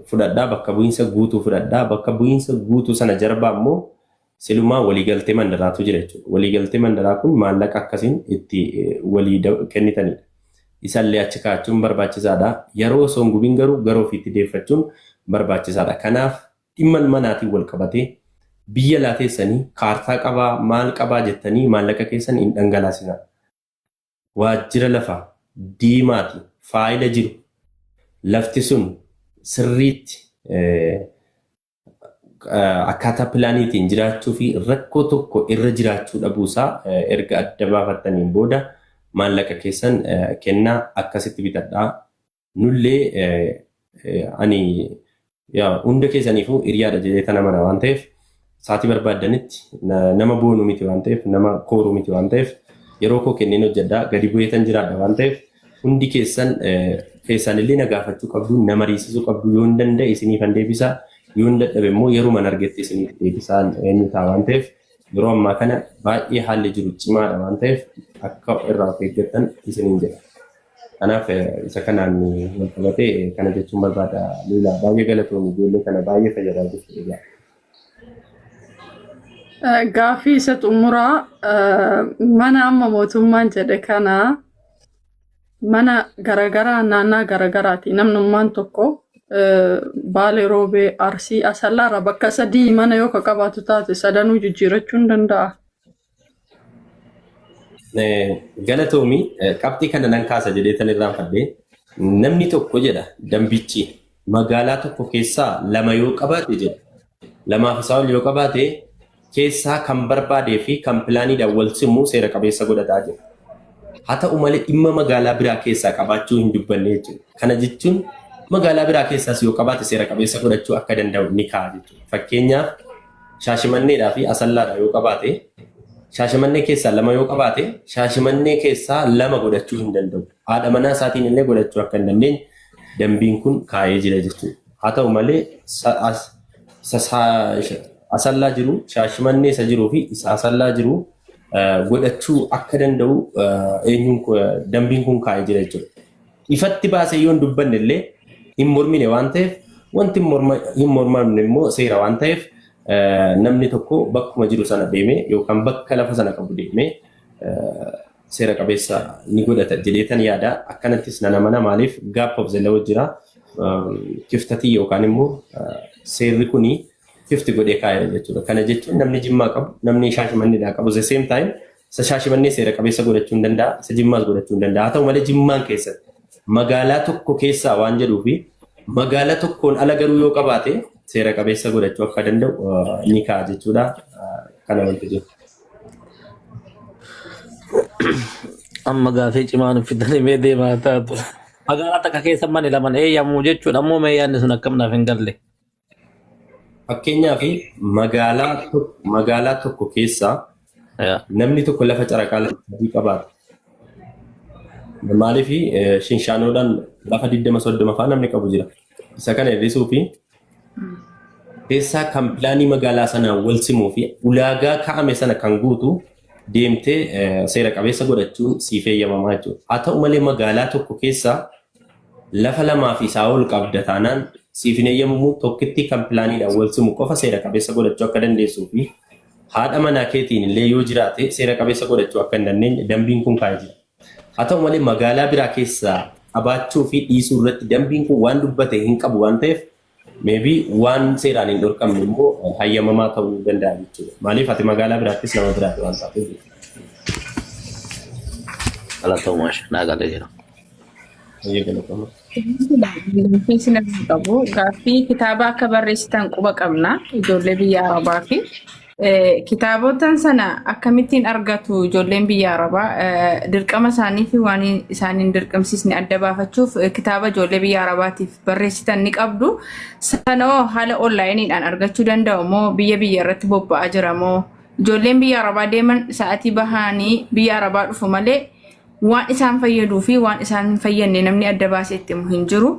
fudhadhaa, bakka bu'iinsa guutuu fudhadhaa, bakka bu'iinsa guutuu sana jarbaa immoo silumaa waliigaltee mandaraatu jira jechuudha. Waliigaltee mandaraa kun maallaqa akkasiin itti walii kennitanidha. Isallee achi kaa'achuun barbaachisaadha. Yeroo osoo hin gubiin garuu gara ofiitti deeffachuun barbaachisaadha. Kanaaf dhimma manaatiin wal qabatee biyya laateessanii kaartaa qabaa maal qabaa jettanii maallaqa keessan hin dhangalaasinaa. Waajjira lafaa diimaati faayila jiru lafti sun sirriitti akkaataa pilaaniitiin jiraachuu fi rakkoo tokko irra jiraachuu dhabuusaa erga adda baafattaniin booda maallaqa keessan kennaa akkasitti bitadhaa. Nullee ani hunda keessaniifuu hiriyaadha jedhee tana mana waan ta'eef, sa'aatii barbaaddanitti nama boonuu miti waan ta'eef, nama kooruu miti waan ta'eef, yeroo koo kenneen hojjedhaa gadi bu'eetan jiraadha waan ta'eef, hundi keessan keessan illee na gaafachuu qabdu, na mariisisuu qabdu. Yoo hin danda'e isiniifan deebisaa, yoo hin dadhabe immoo yeruma argetti isiniif deebisaa eenyu ta'a waan ta'eef, yeroo ammaa kana baay'ee haalli jiru cimaadha waan ta'eef akka irraa of eeggattan isiniin jedha. Kanaaf isa kanaan wal qabatee kana jechuun barbaada. Luulaa, baay'ee galatoomi, ijoollee kana baay'ee fayyadaa jirtu dhugaa. Gaaffii isa xumuraa, mana amma mootummaan jedhe kana mana garagaraa naannaa garagaraati. Namnummaan tokko Baalee Roobee, Arsii, Asallaarraa bakka sadii mana yoo ka qabaatu taate sadanuu jijjiirachuu hin danda'a? Galatoomi, qabxii kana nan kaasa jedhee tan irraanfadhe. Namni tokko jedha dambichi, magaalaa tokko keessaa lama yoo qabaate jedha, lamaaf isaa ol yoo qabaate, keessaa kan barbaadee fi kan pilaaniidhaan wal simu seera qabeessa godhataa jira. Haa ta'u malee dhimma magaalaa biraa keessaa qabaachuu hin dubbanne jechuudha. Kana jechuun magaalaa biraa keessaas yoo qabaate seera qabeessa godhachuu akka danda'u ni kaa'a jechuudha. Fakkeenyaaf Shaashimanneedhaa fi Asallaadhaa yoo qabaate, Shaashimannee keessaa lama yoo qabaate, Shaashimannee keessaa lama godhachuu hin danda'u. Haadha manaa isaatiin illee godhachuu akka hin dandeenye dambiin kun kaa'ee jira jechuudha. Haa ta'u malee isa Asallaa jiru, Shaashimannee isa jiruu fi isa Asallaa jiru godhachuu akka danda'u eenyuun dambiin kun kaa'ee jira jechuudha. Ifatti baasee yoo hin dubbanne illee hin mormine waan ta'eef, wanti hin mormamne immoo seera waan ta'eef, namni tokko bakkuma jiru sana deemee yookaan bakka lafa sana qabu deemee seera qabeessa ni godhata jedheetan yaada. Akkanattis nan amana. Maaliif gap of the law jira. Kiftatii yookaan immoo seerri kuni fifti godhee kaa'eera jechuudha. Kana jechuun namni Jimmaa qabu, namni Shaashimanneedhaa qabu the same time isa Shaashimannee seera qabeessa godhachuu hin danda'a, isa Jimmaas godhachuu hin danda'a. Haa ta'u malee Jimmaan keessatti magaalaa tokko keessaa waan jedhuu fi magaalaa tokkoon ala garuu yoo qabaate seera qabeessa godhachuu akka danda'u ni kaa'a jechuudha. Kana wanti jiru. Amma gaafii cimaa nu fidanii mee deemaa taatu. Magaalaa takka keessa mani laman eeyyamuu jechuudha. Ammoo mee yaadni sun akkam naaf hin galle. Fakkeenyaaf magaalaa tokko keessaa namni tokko lafa caraqaa lafa sadii qabaata. Maaliif shinshaanoodhaan lafa 20 30 fa'aa namni qabu jira. Isa kana hir'isuu fi keessaa kan pilaanii magaalaa sanaa wal simuu fi ulaagaa kaa'ame sana kan guutu deemtee seera qabeessa godhachuun siif eeyyamamaa jechuudha. Haa ta'u malee magaalaa tokko keessaa lafa lamaa fi isaa ol qabda taanaan siif hin eeyyamamu. Tokkitti kan pilaaniidhaan wal simu qofa seera qabeessa godhachuu akka dandeessuu fi haadha manaa keetiin illee yoo jiraate seera qabeessa godhachuu akka hin dandeenye dambiin kun kaa'ee jira. Haa ta'u malee magaalaa biraa keessaa qabaachuu fi dhiisuu irratti dambiin kun waan dubbate hin qabu waan ta'eef, maybe waan seeraan hin dhorkamne immoo hayyamamaa ta'uu danda'a jechuudha. Maaliif ati magaalaa biraattis nama biraati waan taateef. Galatoomaa, naa galee jira. Baay'ee galatoomaa. Gaaffii isin qabu, gaaffii kitaaba akka barreessitan quba qabna ijoollee biyya Arabaa fi Kitaabotan sana akkamittiin argatu ijoolleen biyya Arabaa? Dirqama isaanii fi waan isaan hin dirqamsiisne adda baafachuuf kitaaba ijoollee biyya Arabaatiif barreessitan ni qabdu. Sanoo haala onlaayiniidhaan argachuu danda'u moo biyya biyya irratti bobba'aa jira moo ijoolleen biyya Arabaa deeman sa'aatii bahanii biyya Arabaa dhufu malee waan isaan fayyaduu fi waan isaan hin fayyadne namni adda baasee itti himu hin jiru.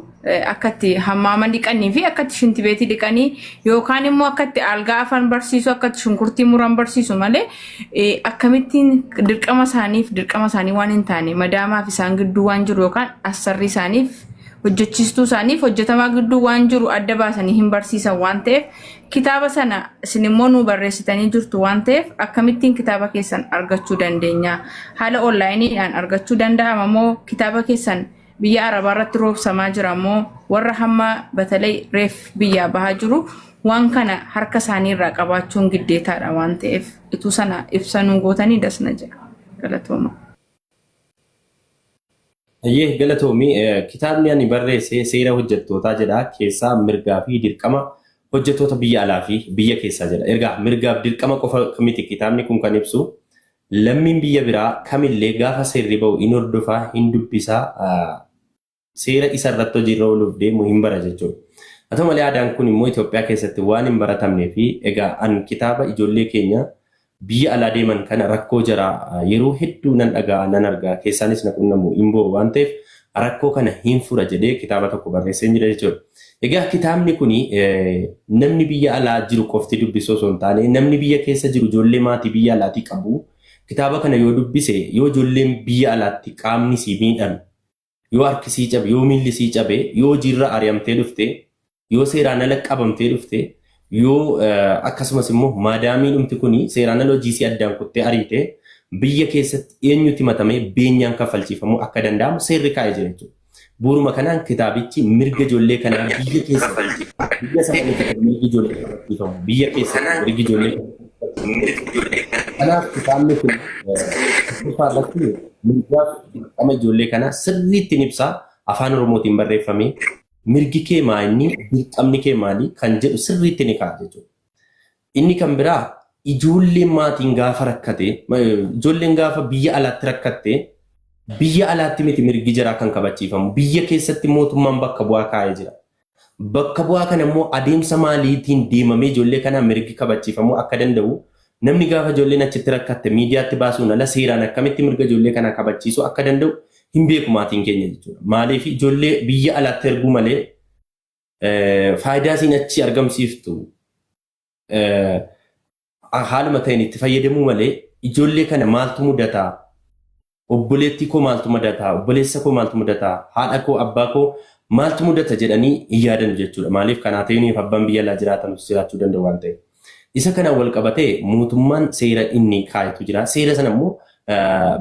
Akka itti hammaama dhiqanii fi akka itti shintibeetii dhiqanii yookaan immoo akka itti algaa afaan barsiisu, akka itti shunkurtii muran barsiisu malee, akkamittiin dirqama isaaniif dirqama isaanii waan hin taane, madaamaaf isaan gidduu waan jiru yookaan assarrii isaaniif hojjechiistuu isaaniif hojjetamaa gidduu waan jiru adda baasanii hin barsiisan waan ta'eef, kitaaba sana isin immoo nu barreessitanii jirtu waan ta'eef, akkamittiin kitaaba keessan argachuu dandeenya? Haala onlaayiniidhaan argachuu danda'ama moo kitaaba keessan biyya Arabaa irratti roobsamaa jira moo warra hamma batalay reef biyyaa bahaa jiru waan kana harka isaanii irraa qabaachuun giddeetaadha waan ta'eef, ituu sana ibsanuu gootanii dasna jedha. Galatooma. Ayyee, galatoomii. Kitaabni ani barreesse seera hojjettootaa jedha. Keessaa mirgaa fi dirqama hojjettoota biyya alaa fi biyya keessaa jedha. Ergaa mirgaaf dirqama qofa miti kitaabni kun kan ibsu. Lammiin biyya biraa kamillee gaafa seerri bahu hin hordofaa, hin dubbisaa, seera isa irratti hojiirra ooluuf deemu hin bara jechuudha. Haa ta'u malee, aadaan kun immoo Itoophiyaa keessatti waan hin baratamnee fi egaa an kitaaba ijoollee keenya biyya alaa deeman kana rakkoo jaraa yeroo hedduu nan dhaga'a, nan argaa, keessaanis na qunnamu, hin bo'u waan ta'eef, rakkoo kana hin fura jedhee kitaaba tokko barreessee jira jechuudha. Egaa kitaabni kuni namni biyya alaa jiru qofti dubbisu osoo hin taane, namni biyya keessa jiru, ijoollee maatii biyya alaatii qabu kitaaba kana yoo dubbise, yoo ijoolleen biyya alaatti qaamni sii miidhame, yoo harki sii cabe, yoo miilli sii cabe, yoo hojiirra ari'amtee dhufte, yoo seeraan ala qabamtee dhufte, yoo akkasumas immoo maadaamii dhumti kuni seeraan ala hojii sii addaan kuttee ariite, biyya keessatti eenyutti matamee beenyaan kaffalchiifamuu akka danda'amu seerri kaa'ee jira jechuudha. Bu'uuruma kanaan kitaabichi mirga ijoollee kanaa biyya keessatti, biyya sana miti kan mirgi ijoollee kabachiifamu, biyya keessatti mirgi ijoollee. Kanaaf kitaabni kun tokkoffaa irratti mirgaaf dirqama ijoollee kanaa sirriitti ni ibsa. Afaan Oromootiin barreeffame. Mirgi kee maa inni, dirqamni kee maali kan jedhu sirriitti ni kaa'a jechuudha. Inni kan biraa, ijoolleen maatiin gaafa rakkate, ijoolleen gaafa biyya alaatti rakkatte, biyya alaatti miti mirgi jaraa kan kabachiifamu, biyya keessatti mootummaan bakka bu'aa kaa'ee jira. Bakka bu'aa kana immoo adeemsa maaliitiin deemamee ijoollee kanaa mirgi kabachiifamuu akka danda'u, namni gaafa ijoolleen achitti rakkatte miidiyaatti baasuun ala seeraan akkamitti mirga ijoollee kanaa kabachiisuu akka danda'u hin beeku maatiin keenya jechuudha. Maaliif ijoollee biyya alaatti erguu malee faayidaa isiin achi argamsiiftu haaluma ta'een itti fayyadamuu malee, ijoollee kana maaltu mudataa? Obboleettii koo maaltu mudataa? Obboleessa koo maaltu mudataa? Haadha koo, abbaa koo maaltu mudata jedhanii hin yaadan jechuudha. Maaliif kanaa ta'iniif abbaan biyya alaa jiraatan jiraachuu danda'u waan ta'eef. Isa kanaan wal qabatee mootummaan seera inni kaayetu jira. Seera sana immoo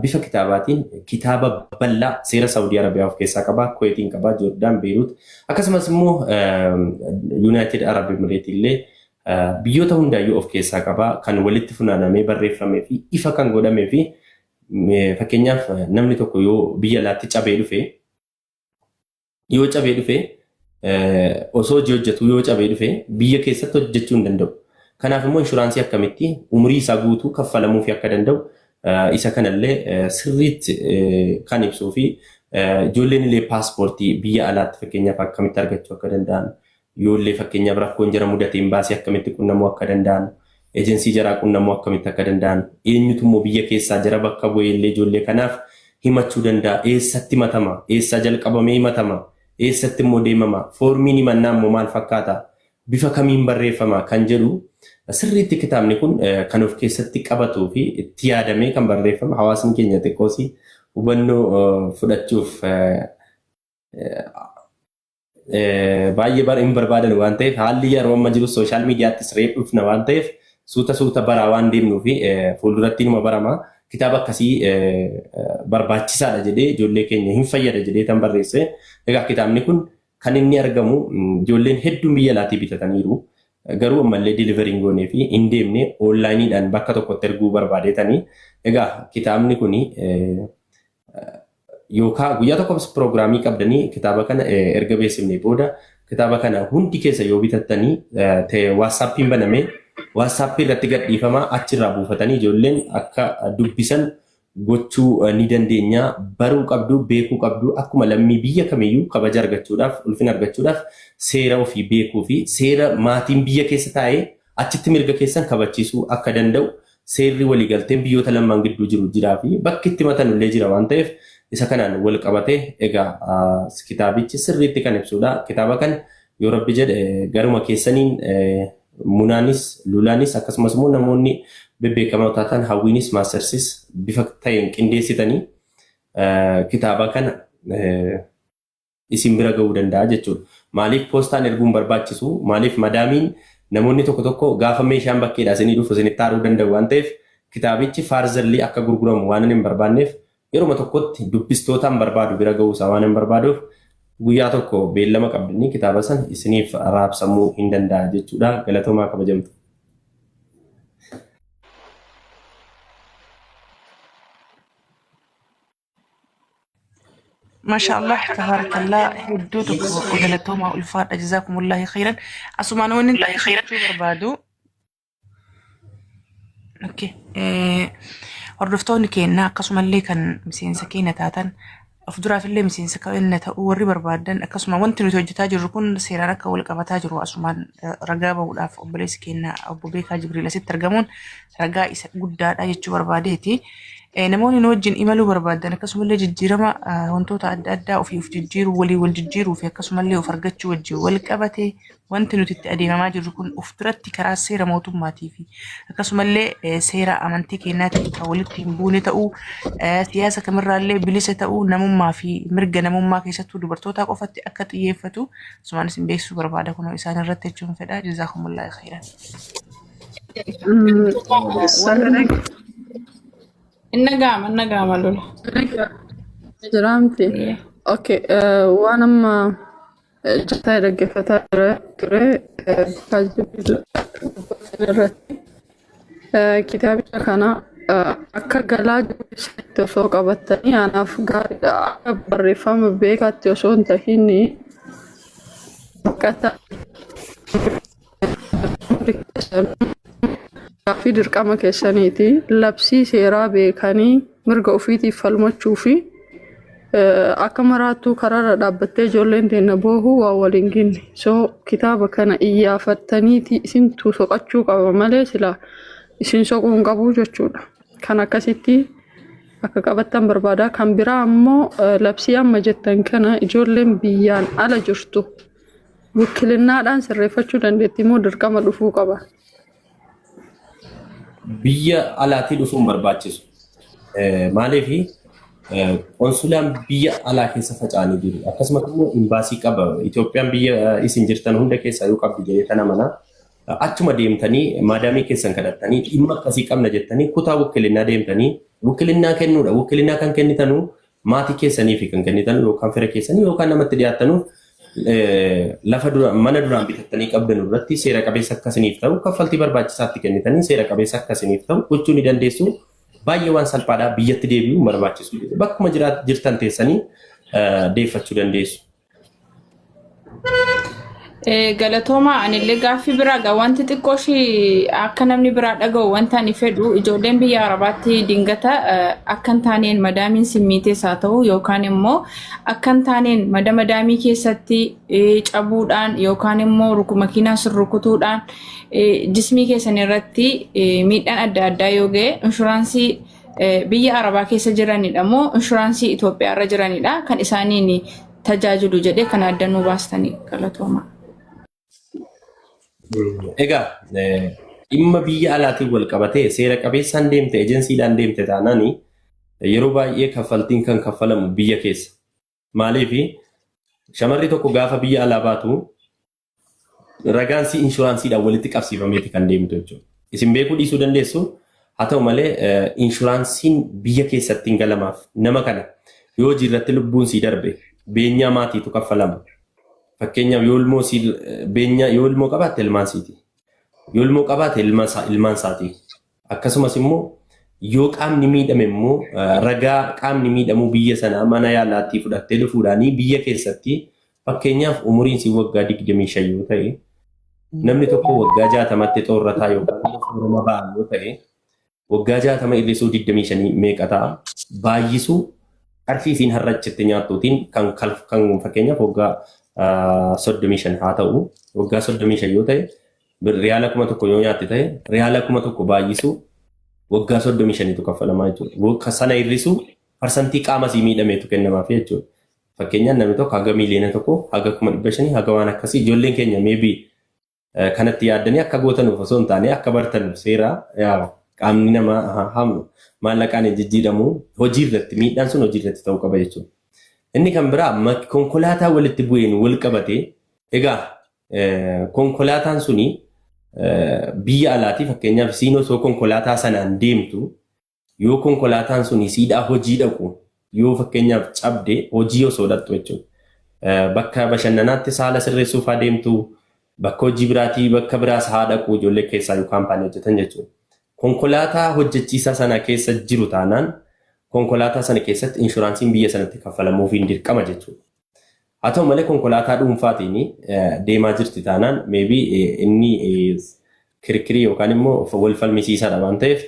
bifa kitaabaatiin, kitaaba bal'aa seera Saawudii Arabiyaa of keessaa qaba, Kuweetiin qaba, Joordaan, Beeruut, akkasumas immoo United Arab Emirates illee, biyyoota hundaayyuu of keessaa qaba. Kan walitti funaanamee barreeffamee fi ifa kan godhamee fi fakkeenyaaf namni tokko yoo biyya alaatti cabee dhufe, yoo cabee dhufe, osoo hojii hojjetu yoo cabee dhufe, biyya keessatti hojjechuu hin danda'u. Kanaaf immoo inshuraansii akkamitti umurii isaa guutuu kaffalamuufii akka danda'u isa kanallee sirriitti kan ibsuu fi ijoolleen illee paaspoortii biyya alaatti fakkeenyaaf akkamitti argachuu akka danda'an, yoollee fakkeenyaaf rakkoon jara mudateen baasee akkamitti qunnamuu akka danda'an, ejensii jaraa qunnamuu akkamitti akka danda'an, eenyutu immoo biyya keessaa jara bakka bu'ee illee ijoollee kanaaf himachuu danda'a, eessatti himatama, eessaa jalqabamee himatama, eessatti immoo deemama, foormiin himannaa immoo maal fakkaata, bifa kamiin barreeffama kan jedhu sirriitti kitaabni kun kan of keessatti qabatuu fi itti yaadamee kan barreeffame. Hawaasni keenya xiqqoosii hubannoo fudhachuuf baay'ee hin barbaadan waan ta'eef, haalli yeroo amma jiru social miidiyaattis reef dhufna waan ta'eef, suuta suuta baraa waan deemnuu fi fuulduratti numa barama. Kitaaba akkasii barbaachisaadha jedhee, ijoollee keenya hin fayyada jedhee tan barreesse. Egaa kitaabni kun kan inni argamu, ijoolleen hedduun biyya alaatii bitataniiru. Garuu ammallee delivery hin goonee fi hin deemne, onlaayiniidhaan bakka tokkotti erguu barbaadeetanii. Egaa kitaabni kun yookaan guyyaa tokko piroogiraamii qabdanii, kitaaba kana erga beeksifnee booda, kitaaba kana hundi keessa yoo bitattanii, WhatsAppiin banamee WhatsApp irratti gadhiifama, achirraa buufatanii ijoolleen akka dubbisan gochuu ni dandeenya. Baruu qabdu, beekuu qabdu, akkuma lammii biyya kamiyyuu kabaja argachuudhaaf, ulfina argachuudhaaf seera ofii beekuu fi seera maatiin biyya keessa taa'ee achitti mirga keessan kabachiisuu akka danda'u seerri waliigalteen biyyoota lamaan gidduu jiru jiraa fi bakki itti matanullee jira waan ta'eef isa kanaan wal qabatee egaa kitaabichi sirriitti kan ibsudha. Kitaaba kana yoo Rabbi jedhe garuma keessaniin Munaanis, Lulaanis, akkasumas immoo namoonni bebbeekamoo taatan Hawwiinis, Maastersis bifa ta'een qindeessitanii kitaaba kana isin bira ga'uu danda'a jechuudha. Maaliif poostaan erguun barbaachisu? Maaliif madaamiin namoonni tokko tokko gaafa meeshaan bakkeedhaa isinii dhufu isinitti aaruu danda'u waan ta'eef kitaabichi faarzallii akka gurguramu waan hin barbaanneef yeruma tokkotti dubbistootaan barbaadu bira ga'uu isaa waan hin barbaaduuf guyyaa tokko beellama qabdanii kitaaba san isiniif raabsamuu hin danda'a jechuudha. Galatoomaa kabajamtu. Masha Allah, tabarakallah, hedduu tokko galatoomaa, ulfaadha, jazaakumullahu khairan. Asumaan wanni jechuu barbaadu. Okay. Hordoftoonni keenya akkasumallee kan miseensa keenya taatan, of duraafillee miseensa keenya ta'uu warri barbaadan, akkasuma wanti nuti hojjetaa jirru kun seeraan akka wal qabataa jiru asumaan ragaa bahuudhaaf obboleessi keenya obbo Beekaa Jibriil asitti argamuun ragaa isa guddaadha jechuu barbaadeeti. Namoonni nu wajjin imaluu barbaadan, akkasumallee jijjiirama wantoota adda addaa ofii of jijjiiruu, walii wal jijjiiruu fi akkasumallee of argachuu wajjin wal qabate, wanti nuti itti adeemamaa jirru kun of duratti karaa seera mootummaatii fi akkasumallee seera amantii keenyaatiin kan walitti hin buune ta'uu, siyaasa kamirraallee bilisa ta'uu, namummaa fi mirga namummaa keessattuu dubartootaa qofatti akka xiyyeeffatu asumaan isin beeksisuu barbaada, kunoo isaan irratti jechuun fedha. Jazaakumullahu khairan. Sagalee Inni gaama, inni gaama lola. Jiraamti. Okay, waan amma jataa dhaggeeffataa ture irratti kitaabicha kana akka galaa jirutti osoo qabattanii anaaf gaariidha. Akka barreeffama beekaatti osoo hin tahin baqataa fi dirqama keessaniiti. Labsii seeraa beekanii mirga ofiitiif falmachuu fi akka maraattuu karaarra dhaabbattee ijoolleen teenya boohuu waa waliin ginne. So kitaaba kana iyyaafattaniiti isintu soqachuu qaba malee sila isin soquu hin qabu jechuudha. Kan akkasitti akka qabattan barbaada. Kan biraa ammoo labsii amma jettan kana ijoolleen biyyaan ala jirtu wikilinnaadhaan sirreeffachuu dandeetti immoo dirqama dhufuu qaba? Biyya alaatii dhufuun barbaachisu. Maaliif qonsulaan biyya alaa keessa faca'anii jiru. Akkasumas immoo imbaasii qaba. Itoophiyaan biyya isin jirtan hunda keessaa yoo qabdi jedhee tana mana. Achuma deemtanii maadaamii keessan kadhattanii, dhimma akkasii qabna jettanii, kutaa wikkilinnaa deemtanii wikkilinnaa kennuudha. Wikkilinnaa kan kennitanuu maatii keessanii fi kan kennitan yookaan fira keessanii yookaan namatti dhiyaattanuuf, lafa dura mana duraan bitattanii qabdan irratti seera qabeessa akkasiniif ta'u, kaffaltii barbaachisaatti kennitanii seera qabeessa akkasiniif ta'u gochuu ni dandeessu. Baay'ee waan salphaadhaa, biyyatti deebi'uu barbaachisu. Bakkuma jirtan teessanii deeffachuu dandeessu. Galatooma, anillee gaaffii biraa gaa wanti xiqqoo ishii akka namni biraa dhaga'u wanta ani fedhu, ijoolleen biyya Arabaatti dingata akka hin taaneen madaamiin simmiitees haa ta'u yookaan immoo akka hin taaneen mada madaamii keessatti cabuudhaan yookaan immoo makiinaa sirrukutuudhaan jismii keessan irratti miidhaan adda addaa yoo ga'e, inshuraansii biyya Arabaa keessa jiranidha moo inshuraansii Itoophiyaa irra jiranidha kan isaaniin tajaajilu jedhee kan adda nuu baastanii, galatooma. Egaa dhimma biyya alaatiin wal qabatee seera qabeessaan deemte, ejensiidhaan deemte taanaan, yeroo baay'ee kaffaltiin kan kaffalamu biyya keessa. Maaliif shamarri tokko gaafa biyya alaa baatu ragaan si inshuraansiidhaan walitti qabsiifameeti kan deemtu jechuudha. Isin beekuu dhiisuu dandeessu, haa ta'u malee inshuraansiin biyya keessatti hin galamaaf. Nama kana yoo hojii irratti lubbuun sii darbe beenyaa maatiitu kaffalama. Fakkeenyaaf yoo ilmoo sii beenyaa, yoo ilmoo qabaatte ilmaan siiti. Yoo ilmoo qabaate ilmaan isaati. Akkasumas immoo yoo qaamni miidhame immoo ragaa qaamni miidhamuu biyya sanaa mana yaalaatti fudhattee dhufuudhaanii biyya keessatti, fakkeenyaaf umuriin si waggaa 25 yoo ta'e Namni tokko waggaa 60tti xoorrataa yookaan immoo soorama ba'a yoo ta'e, waggaa 60 hir'isuu 25 meeqa ta'a? Baay'isuu qarshii isiin har'a achitti nyaattuutiin kan fakkeenyaaf waggaa 35 haa ta'u, waggaa 35 yoo ta'e, riyaala 1000 yoo nyaatte ta'e, riyaala 1000 baay'isuu waggaa 35tu kaffalamaa jechuudha. Sana hir'isuu parsantii qaama sii miidhameetu kennamaaf jechuudha. Fakkeenyaaf namni tokko haga 1,000,000, haga 500,000, haga waan akkasii, ijoolleen keenya maybe kanatti yaaddanii akka gootanuuf osoo hin taane akka bartanuuf, seera qaamni namaa maallaqaan hin jijjiiramu, hojii irratti miidhaan sun hojii irratti ta'uu qaba jechuudha. Inni kan biraa konkolaataa walitti bu'een wal qabate. Egaa konkolaataan suni biyya alaatii, fakkeenyaaf isiin osoo konkolaataa sanaan deemtu, yoo konkolaataan sun siidhaa hojii dhaqu yoo fakkeenyaaf cabde, hojii osoo dhaqxu jechuudha. Bakka bashannanaatti saala sirreessuuf haa deemtu, bakka hojii biraatii bakka biraas haa dhaqu, ijoollee keessaa yoo kaampaanii hojjetan jechuudha. Konkolaataa hojjechiisaa sana keessa jiru taanaan, konkolaataa sana keessatti inshuraansiin biyya sanatti kaffalamuufiin dirqama jechuudha. Haa ta'u malee, konkolaataa dhuunfaatiin deemaa jirti taanaan, maybe inni kirkirii yookaan immoo wal falmisiisaadha waan ta'eef,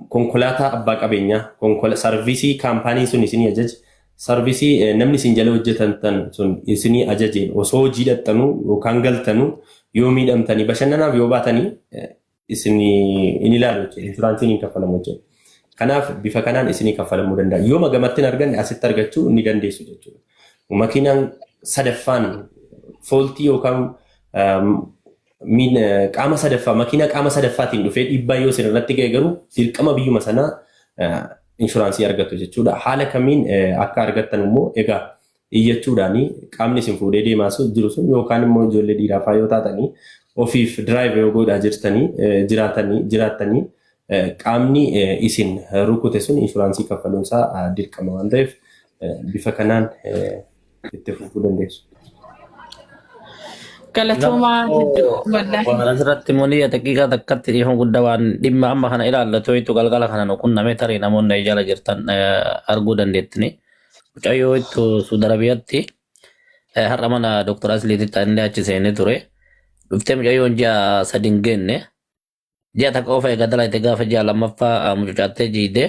konkolaataa abbaa qabeenyaa sarvisii kaampaanii sun isinii ajaje, sarvisii namni isin jala hojjetan sun isinii ajajeen osoo hojii dhaqxanuu yookaan galtanuu yoo miidhamtanii bashannanaaf yoo baatanii, isinii hin ilaalu jechuudha. Inshuraansiin hin kaffalamu jechuudha. Kanaaf bifa kanaan isinii kaffalamuu danda'a. Yoo magamatti hin arganne, asitti argachuu ni dandeessu jechuudha. Makiinaan sadaffaan faultii yookaan qaama sadaffaa, makiinaa qaama sadaffaatiin dhufee dhiibbaa yoo isin irratti ga'e garuu, dirqama biyyuma sanaa inshuraansii argattu jechuudha. Haala kamiin akka argattan immoo egaa iyyachuudhaan, qaamni isin fuudhee deemaa jiru sun yookaan immoo ijoollee dhiiraa fa'aa yoo taatanii, ofiif drive yoo godhaa jirtanii jiraatanii jiraattanii, qaamni isin rukute sun inshuraansii kaffaluunsaa dirqama waan ta'eef, bifa kanaan itti fufuu dandeessu. Galatoomaa hedduu wallaahi. Waan asirratti immoo niyya daqiiqaa takkatti dhiifama guddaa, waan dhimma amma kana ilaallatu itti galgala kana nu qunname, tarii namoonni jala jirtan arguu dandeettini. Mucayyoo ittu Suudi Arabiyaatti har'a mana Dr. Asliititti inni achi seenee ture. Dhuftee mucayyoon ji'a 3 hin geenne. Ji'a 1 qofa eega dalagte, gaafa ji'a lammaffaa mucucaattee jiidee.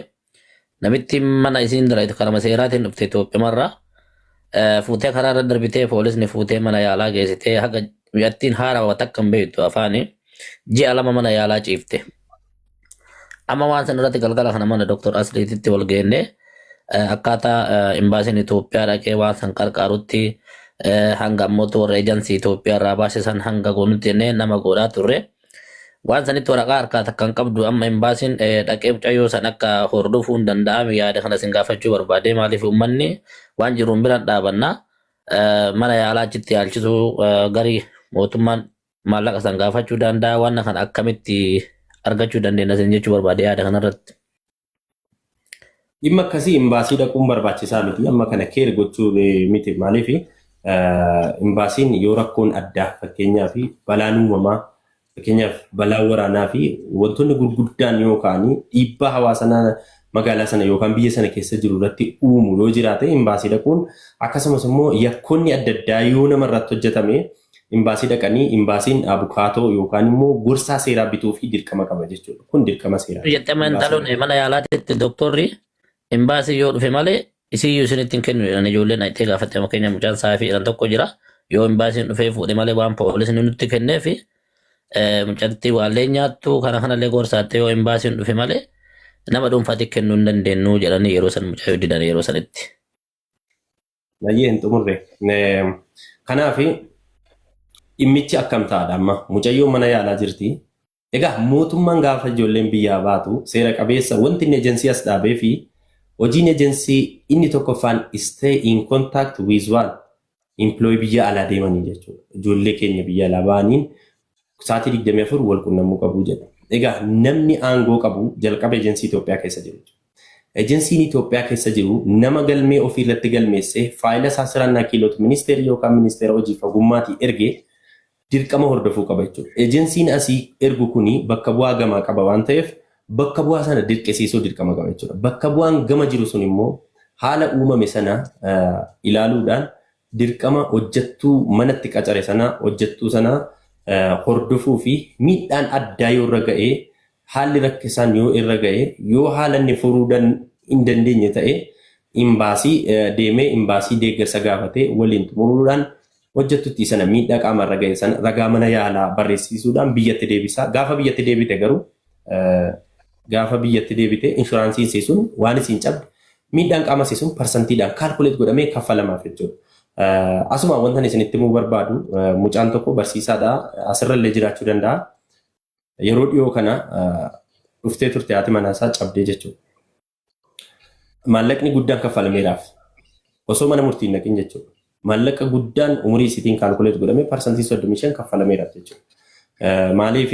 Namitti mana isiin dalagte karama seeraatiin dhufte Itoophiyamarraa. Fuutee karaa irra darbitee, poolisni fuutee mana yaalaa geessitee, haga mucattiin haarawa takka hin beektu afaanii, ji'a 2 mana yaalaa ciifte. Amma waan sana irratti galgala kana mana Dr. Asliititti wal geenne, akkaataa imbaasiin Itoophiyaa dhaqee waan san qarqaarutti, hanga ammoo warra ejansii Itoophiyaa irraa baasisan hanga goonutti jennee nama godhaa turre. Waan sanitti waraqaa harkaa takka hin qabdu. Amma imbaasiin dhaqee mucayyoo san akka hordofuu hin danda'ame, yaada kana isin gaafachuu barbaade. Maaliif, uummanni waan jiruun biraan dhaabanna, mana yaalaa achitti yaalchisuu garii mootummaan maallaqa san gaafachuu danda'a, waan kana akkamitti argachuu dandeenya isin jechuu barbaade yaada kanarratti. Dhimma akkasii imbaasii dhaquun barbaachisaa miti. Amma kana care gochuu miti. Maaliif, imbaasiin yoo rakkoon addaa, fakkeenyaaf balaan uumamaa, fakkeenyaaf balaan waraanaa fi wantoonni gurguddaan yoo ka'anii dhiibbaa hawaasa magaalaa sana yookaan biyya sana keessa jiru irratti uumu yoo jiraate imbaasii dhaquun, akkasumas immoo yakkoonni adda addaa yoo nama irratti hojjetame imbaasii dhaqanii imbaasiin abukaatoo yookaan immoo gorsaa seeraa bituu fi dirqama qaba jechuudha. Kun dirqama seeraa. Jettee intaloon mana yaalaatti doktorri imbaasii yoo dhufe malee isiyyuu isinitti hin kennu jedhan. Ijoolleen dhaqxee gaafatte. Fakkeenya mucaan saafii jedhan tokko jira, yoo imbaasiin dhufee fuudhe malee waan poolisni nutti kenneefi mucattii waallee nyaattu kana kanallee gorsaatte, yoo imbaasiin dhufe malee nama dhuunfaatti kennuu hin dandeenyu jedhanii yeroo san mucayyoo didan yeroo sanitti. Baay'ee hin xumurre. Kanaaf dhimmichi akkam ta'adha amma? Mucayyoon mana yaalaa jirti. Egaa mootummaan gaafa ijoolleen biyyaa baatu seera qabeessa wanti inni ejensii as dhaabee fi hojiin ejensii inni tokkoffaan stay in contact with one employee biyya alaa deemanii jechuudha. Ijoollee keenya biyya alaa ba'aniin sa'aatii 24 wal qunnamuu qabu jedha. Egaa namni aangoo qabu jalqaba ejensii Itoophiyaa keessa jiru. Ejensiin Itoophiyaa keessa jiru nama galmee ofii irratti galmeessee faayila isaa ስራና ክህሎት ministeerri yookaan ministeera hojii ogummaatii ergee dirqama hordofuu qaba jechuudha. Ejensiin asii ergu kuni bakka bu'aa gamaa qaba waan ta'eef, bakka bu'aa sana dirqisiisuu dirqama qaba jechuudha. Bakka bu'aan gama jiru sun immoo haala uumame sana ilaaluudhaan dirqama hojjettuu manatti qacare sana, hojjettuu sana Hordofuu fi miidhaan addaa yoo irra ga'ee, haalli rakkisaan yoo irra ga'e, yoo haala inni furuu hin dandeenye ta'e, imbaasii deemee imbaasii deeggarsa gaafatee waliin xumuruudhaan hojjettutti sana miidhaa qaama irra ga'e sana ragaa mana yaalaa barreessisuudhaan biyyatti deebisa. Gaafa biyyatti deebite garuu, gaafa biyyatti deebite inshuraansiin isii sun waan isiin cabde, miidhaan qaama isii sun parsantiidhaan calculate godhamee kaffalamaaf jechuudha. Asuma wanta isinitti himuu barbaadu, mucaan tokko barsiisaadha, asirrallee jiraachuu danda'a. Yeroo dhiyoo kana dhuftee turte, haati manaa isaa cabdee jechuudha. Maallaqni guddaan kaffalameeraaf osoo mana murtii hin naqin jechuudha. Maallaqa guddaan umurii isiitiin calculate godhamee 35% kaffalameeraaf jechuudha. Maaliif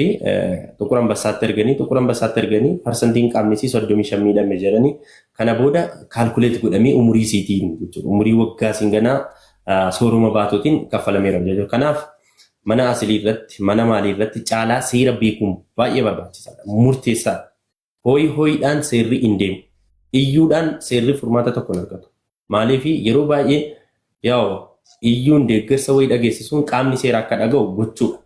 Xuqur Ambassaatti erganii, Xuqur Ambassaatti erganii parsantiin qaamni isii 35 miidhame jedhanii, kana booda calculate godhamee umurii isiitiin jechuudha. Umurii waggaa isiin ganaa sooruma baatuutiin kaffalameeraaf jechuudha. Kanaaf mana asilii irratti, mana maalii irratti caalaa seera beekuun baay'ee barbaachisaadha. Murteessaadha. Hooyi hooyiidhaan seerri hin deemu. Iyyuudhaan seerri furmaata tokko hin argatu. Maaliif yeroo baay'ee yaa'u iyyuun deeggarsa wayii dhageessisuun qaamni seera akka dhaga'u gochuudha.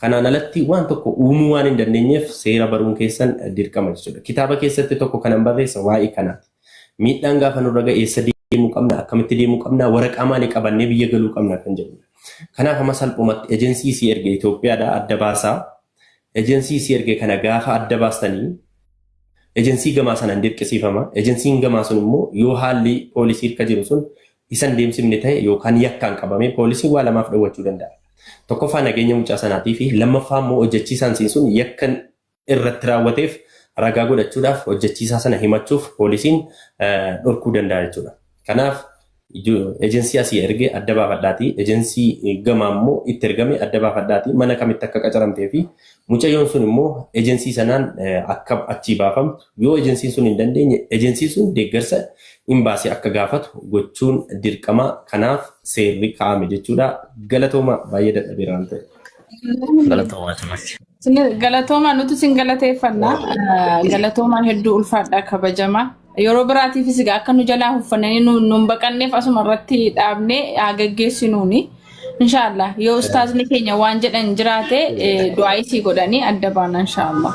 Kanaan alatti waan tokko uumuu waan hin dandeenyeef seera baruun keessan dirqama jechuudha. Kitaaba keessatti tokko kanan barreessa waa'ee kanaati. Miidhaan gaafa nurra ga'e eessa deemuu qabna, akkamitti deemuu qabna, waraqaa maalii qabannee biyya galuu qabna kan jedhudha. Kanaaf amma salphumatti ejensii isii erge Itoophiyaadhaa adda baasaa. Ejensii isii erge kana gaafa adda baastanii ejensii gamaa sanaan dirqisiifama. Ejensiin gamaa sun immoo yoo haalli poolisii harka jiru sun isan deemsifne ta'e yookaan yakkaan qabamee, poolisiin waa lamaaf dhowwachuu danda'a. Tokkoffaa nageenya mucaa sanaatii fi lammaffaa immoo hojjechiisaan siin sun yakkan irratti raawwateef ragaa godhachuudhaaf hojjechiisaa sana himachuuf poolisiin dhorkuu danda'a jechuudha. Kanaaf ejensii asii erge adda baafadhaatii, ejensii gamaa immoo itti ergame adda baafadhaatii, mana kamitti akka qacaramtee fi mucayyoon sun immoo ejensii sanaan akka achii baafamtu, yoo ejensiin sun hin dandeenye ejensiin sun deeggarsa imbaasii akka gaafatu gochuun dirqama. Kanaaf seerri kaa'ame jechuudha. Galatooma, baay'ee dadhabeera waan ta'eef. Galatoomaa cimatti. Galatoomaa, nuti isin galateeffanna. Galatoomaa, hedduu ulfaadha, kabajamaa. Yeroo biraatiifis egaa akka nu jalaa uffannanii nu hin baqanneef asuma irratti dhaabnee haa geggeessinuuni. Inshaallah yoo ustaazni keenya waan jedhan jiraate du'aa isii godhanii adda baana inshaallah.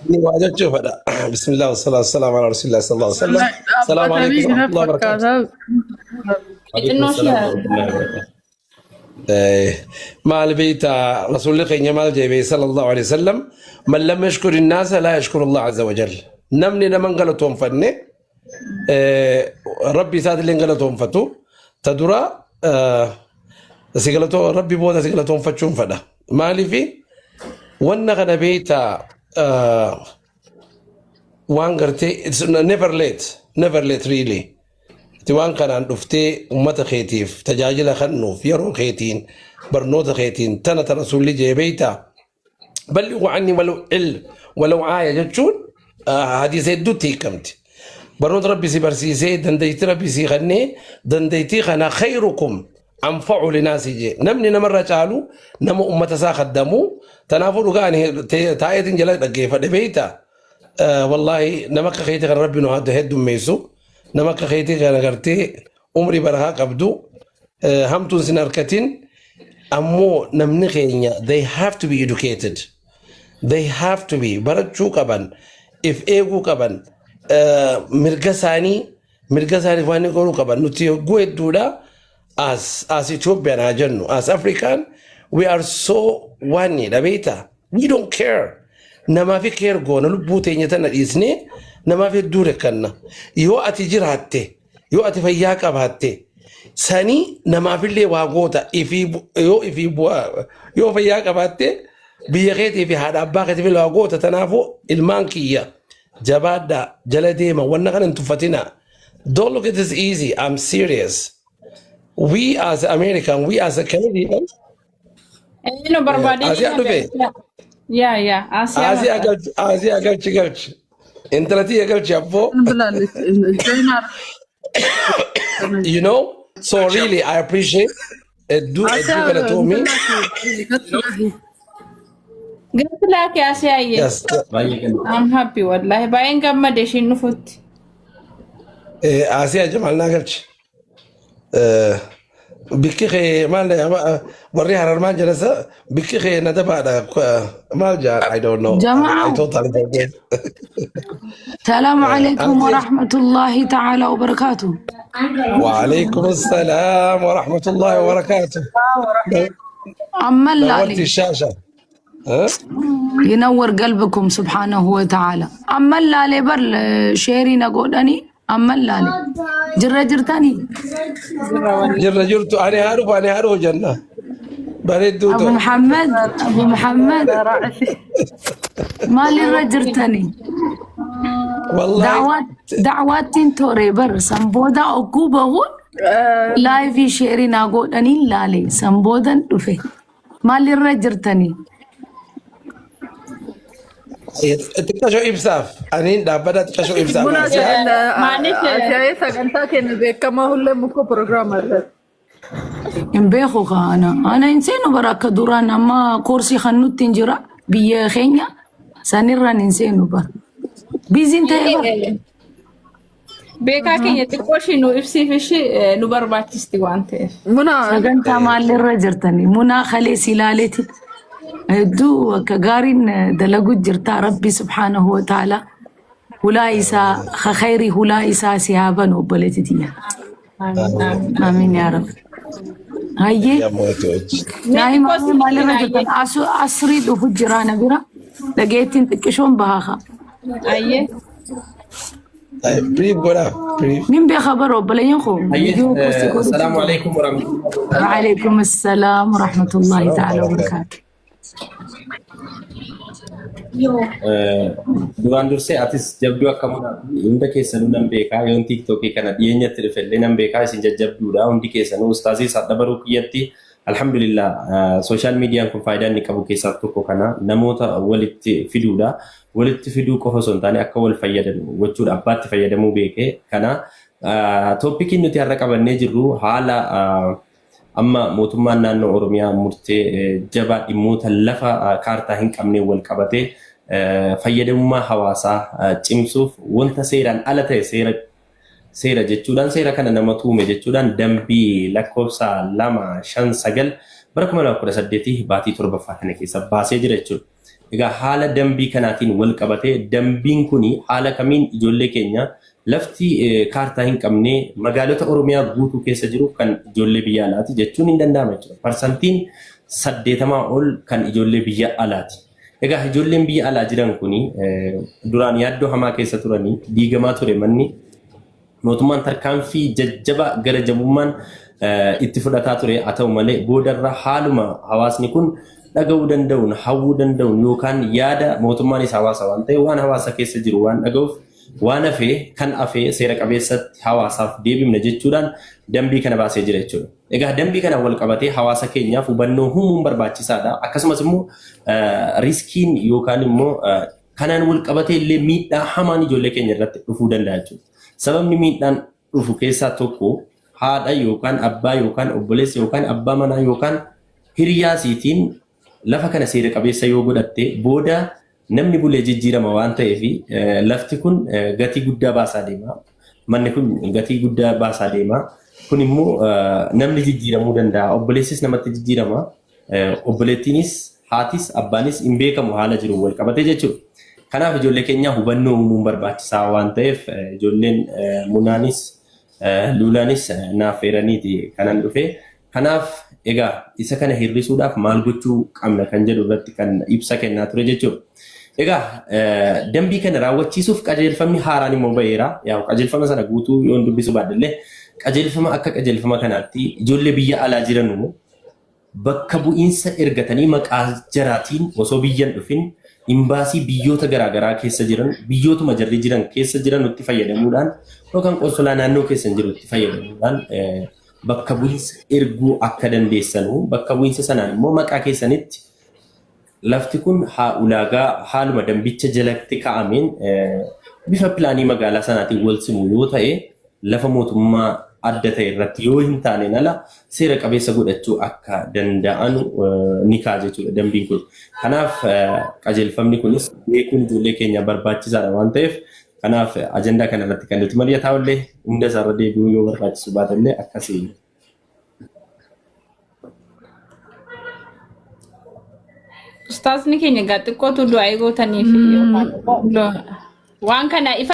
Ni waa jechuu fedha. Bismillah wassalatu wassalamu ala rasulillah sallallahu alaihi wasallam. Salaamu Dhaabbatanii alaikum jira warahmatullahi wabarakatuh. fakkaataa. Xinnoo Salaam ishee warahmatullahi wabarakatuh. Maal beekta, rasuulli keenya maal jedhe sallallahu alaihi wasallam? Man lam yashkuri nnaasa laa yashkuru Allah azza wa jalla. Namni nama hin galatoonfanne rabbi isaatillee hin galatoonfatu. Ta dura si galatoo rabbi booda si galatoonfachuun fedha. Maaliifi wanna kana beekta, waan gartee it's never late, never late really. Ati waan kanaan dhuftee ummata keetiif tajaajila kennuuf yeroo keetiin, barnoota keetiin, tana ta rasuulli jee beeyta, ballighu anni walau ilm walau aaya jechuun hadiisa hedduutti hiikamti. Barnoota rabbi si barsiisee, dandeettii rabbi si kennee, dandeettii kana khayrukum anfa'u linaasi jee, namni namarra caalu nama ummata isaa kaddamu. Tanaafuu dhugaa ani taa'eetiin jala dhaggeeffadhe beeyta. Wallaahi nama akka keetii kana rabbi nu haa heddummeessu. Nama akka keetii kana gartee umrii barakaa qabdu, hamtuun sin harkatin. Ammoo namni keenya they have to be educated, they have to be barachuu qaban, if eeguu qaban, mirga isaanii, mirga isaaniif waan inni godhuu qaban. Nuti yogguu hedduudha as Ethiopian haa jennu, as African, we are so waanidha beekta, we don't care. Namaaf care goona, lubbuu teenya tana dhiisnee namaaf hedduu rakkanna. Yoo ati jiraatte, yoo ati fayyaa qabaatte, sanii namaafillee waa goota. Ifii yoo ifii bu'aa, yoo fayyaa qabaatte, biyya keetii fi haadha abbaa keetiif waa goota. Tanaafuu ilmaan kiyya, jabaadhaa, jala deema, wanna kana hin tuffatina. Don't look at this easy. I'm serious. We as American, we as a Canadian. Eenyu barbaadee? Asiyaa dhufe. Yaa, Asiyaa. Asiyaa galchi, Asiyaa galchi, galchi, intala tiyya galchi abboo. Joinar. So really I appreciate, hedduu hedduu galatoomi. Galti laakee Asiyaayyee. Yes. Baay'ee galatoomi. I'm happy, wallahi baay'een gammade ishiin dhufutti. Asiyaa Jamaal naa galchi. Bikki kee maal warri Harar maal jedhasa bikki kee na dabaadha maal jedhan, I don't know. I جماعة totally forget. السلام عليكم Ati ورحمة الله تعالى وبركاته. وعليكم السلام ورحمة الله وبركاته. عمال نورتي لالي الشاشة ها؟ ينور قلبكم سبحانه وتعالى. عمال لالي بر شيري نقولني عمال لالي جرة جرتاني. Jirra walli. Jirra jirtu, ani haa dhufu, ani haa dhufu jenna. Bareedduu أبو ta'u. محمد، أبو محمد، مالي رجرتني. Wallahi دعوات دعوات توري بر سنبودا أكوبة هون لايفي شيري نقولني لالي سنبودا دفه مالي رجرتني. Xiqqashoo ibsaaf ani dhaabbata xiqqashoo ibsaaf. Buna Asiyaa Maaliif Asiyaa'ee sagantaa keenya beekamaa hullee muka proogiraama irratti. Hin beeku ana. Ana hin seenu bara akka duraan amma koorsii kan nutti hin jira biyya keenya sanirraan hin seenu bara. Biiziin ta'e bara. Beekaa keenya xiqqoo ishii nu ibsiif ishii nu barbaachisti waan ta'eef. Muna Sagantaa maalirra jirtani? Munaa kalee silaaleeti. Hedduu akka gaariin dalagu jirta. Rabbi subhaanahu wa ta'ala hulaa isaa khayrii hulaa isaa si haa banu, obboleetti tiyya. Amiin, amiin. Amiin yaa Rabbi. Hayyee. Yaa mootii hojii. Mee Naa'ima xiqqoo si maalirra ibsina. jirtan? Asrii dhufu jira na bira. Dhageettiin xiqqishoon bahaa. Ayyee. Brief godhaaf brief. Nin beeka bara obboleeyyan koo. Hayyee, Viidiyoo poostii godhutu assalaamu jira. alaikum warahmatullahi wabarakatuh. وعليكم السلام ورحمة الله Salaam تعالى barakaatu. وبركاته. Duraan dursee atis jabduu akka munaati hunda keessanuu nan beekaa. Yoon TikTokii kana dhiyeenyatti dhufellee nan beekaa, isin jajjabduudha hundi keessanuu. Ustaazii sadha baruu kiyyatti alhamdulillah. Social miidiyaan kun faayidaa inni qabu keessaa tokko kana namoota walitti fiduudha. Walitti fiduu qofa osoo hin taane akka wal fayyadan gochuudha, abbaatti fayyadamuu beekee. Kana topiciin nuti har'a qabannee jirru haala amma mootummaan naannoo Oromiyaa murtee jabaa dhimmoota lafa kaartaa hin qabneen wal qabatee fayyadamummaa hawaasaa cimsuuf wanta seeraan ala ta'e seera seera jechuudhaan, seera kana nama tuume jechuudhaan, dambii lakkoofsa 259 bara 2018 baatii torbaffaa kana keessa baasee jira jechuudha. Egaa haala dambii kanaatiin wal qabatee dambiin kun haala kamiin ijoollee keenya lafti kaartaa hin qabne magaalota Oromiyaa guutuu keessa jiru kan ijoollee biyya alaati jechuun hin danda'ama jechuudha. Parsantiin 80 ol kan ijoollee biyya alaati. Egaa ijoolleen biyya alaa jiran kuni duraan yaaddoo hamaa keessa turanii diigamaa ture manni. Mootummaan tarkaanfii jajjaba gara jabummaan itti fudhataa ture. Haa ta'u malee boodarra haaluma hawaasni kun dhaga'uu danda'uun, hawwuu danda'uun, yookaan yaada mootummaanis hawaasa waan ta'e waan hawaasa keessa jiru waan dhaga'uuf, waan hafee kan hafee seera qabeessatti hawaasaaf deebifna jechuudhaan dambii kana baasee jira jechuudha. Egaa dambii kana wal qabatee hawaasa keenyaaf hubannoo uumuun barbaachisaadha. Akkasumas immoo riskiin yookaan immoo kanaan wal qabatee illee miidhaa hamaan ijoollee keenya irratti dhufuu danda'a jechuudha. Sababni miidhaan dhufu keessaa tokko haadha yookaan abbaa yookaan obboleessa yookaan abbaa manaa yookaan hiriyaa siitiin lafa kana seera qabeessa yoo godhatte, booda namni bulee jijjiirama waan ta'eef lafti kun gatii guddaa baasaa deema. Manni kun gatii guddaa baasaa deema. Kun immoo namni jijjiiramuu danda'a. Obboleessis namatti jijjiirama. Obboleettiinis, haatis, abbaanis hin beekamu haala jiru wal qabate jechuudha. Kanaaf ijoollee keenya hubannoo uumuun barbaachisaa waan ta'eef ijoolleen Munaanis Luulaanis naaf feeraniiti kanan dhufe. Kanaaf egaa isa kana hir'isuudhaaf maal gochuu qabna kan jedhu irratti kan ibsa kennaa ture jechuudha. Egaa dambii kana raawwachiisuuf qajeelfamni haaraan immoo ba'eera. Yaa qajeelfama sana guutuu yoon dubbisu baadhillee, qajeelfama akka qajeelfama kanaatti ijoollee biyya alaa jiranuu bakka bu'iinsa ergatanii maqaa jaraatiin osoo biyyan dhufin imbaasii biyyoota garaagaraa keessa jiran, biyyootuma jarri jiran keessa jiran itti fayyadamuudhaan yookaan qonsolaa naannoo keessan jiru itti fayyadamuudhaan bakka bu'iinsa erguu akka dandeessanu, bakka bu'iinsa sanaan immoo maqaa keessanitti lafti kun haa ulaagaa haaluma dambicha jalatti kaa'ameen bifa pilaanii magaalaa sanaatiin wal simu yoo ta'e, lafa mootummaa adda ta'e irratti yoo hin taaneen ala seera qabeessa godhachuu akka danda'an ni kaa'a jechuudha dambiin kun. Kanaaf qajeelfamni kunis beekuun ijoollee keenya barbaachisaadha waan ta'eef, kanaaf ajandaa kana irratti kan nuti mari'ataa illee hunda isaarra deebi'uu yoo barbaachisu baatellee akkasii. Ustaazni keenya egaa xiqqootu du'aa gootanii fi yookaan waan kana ifa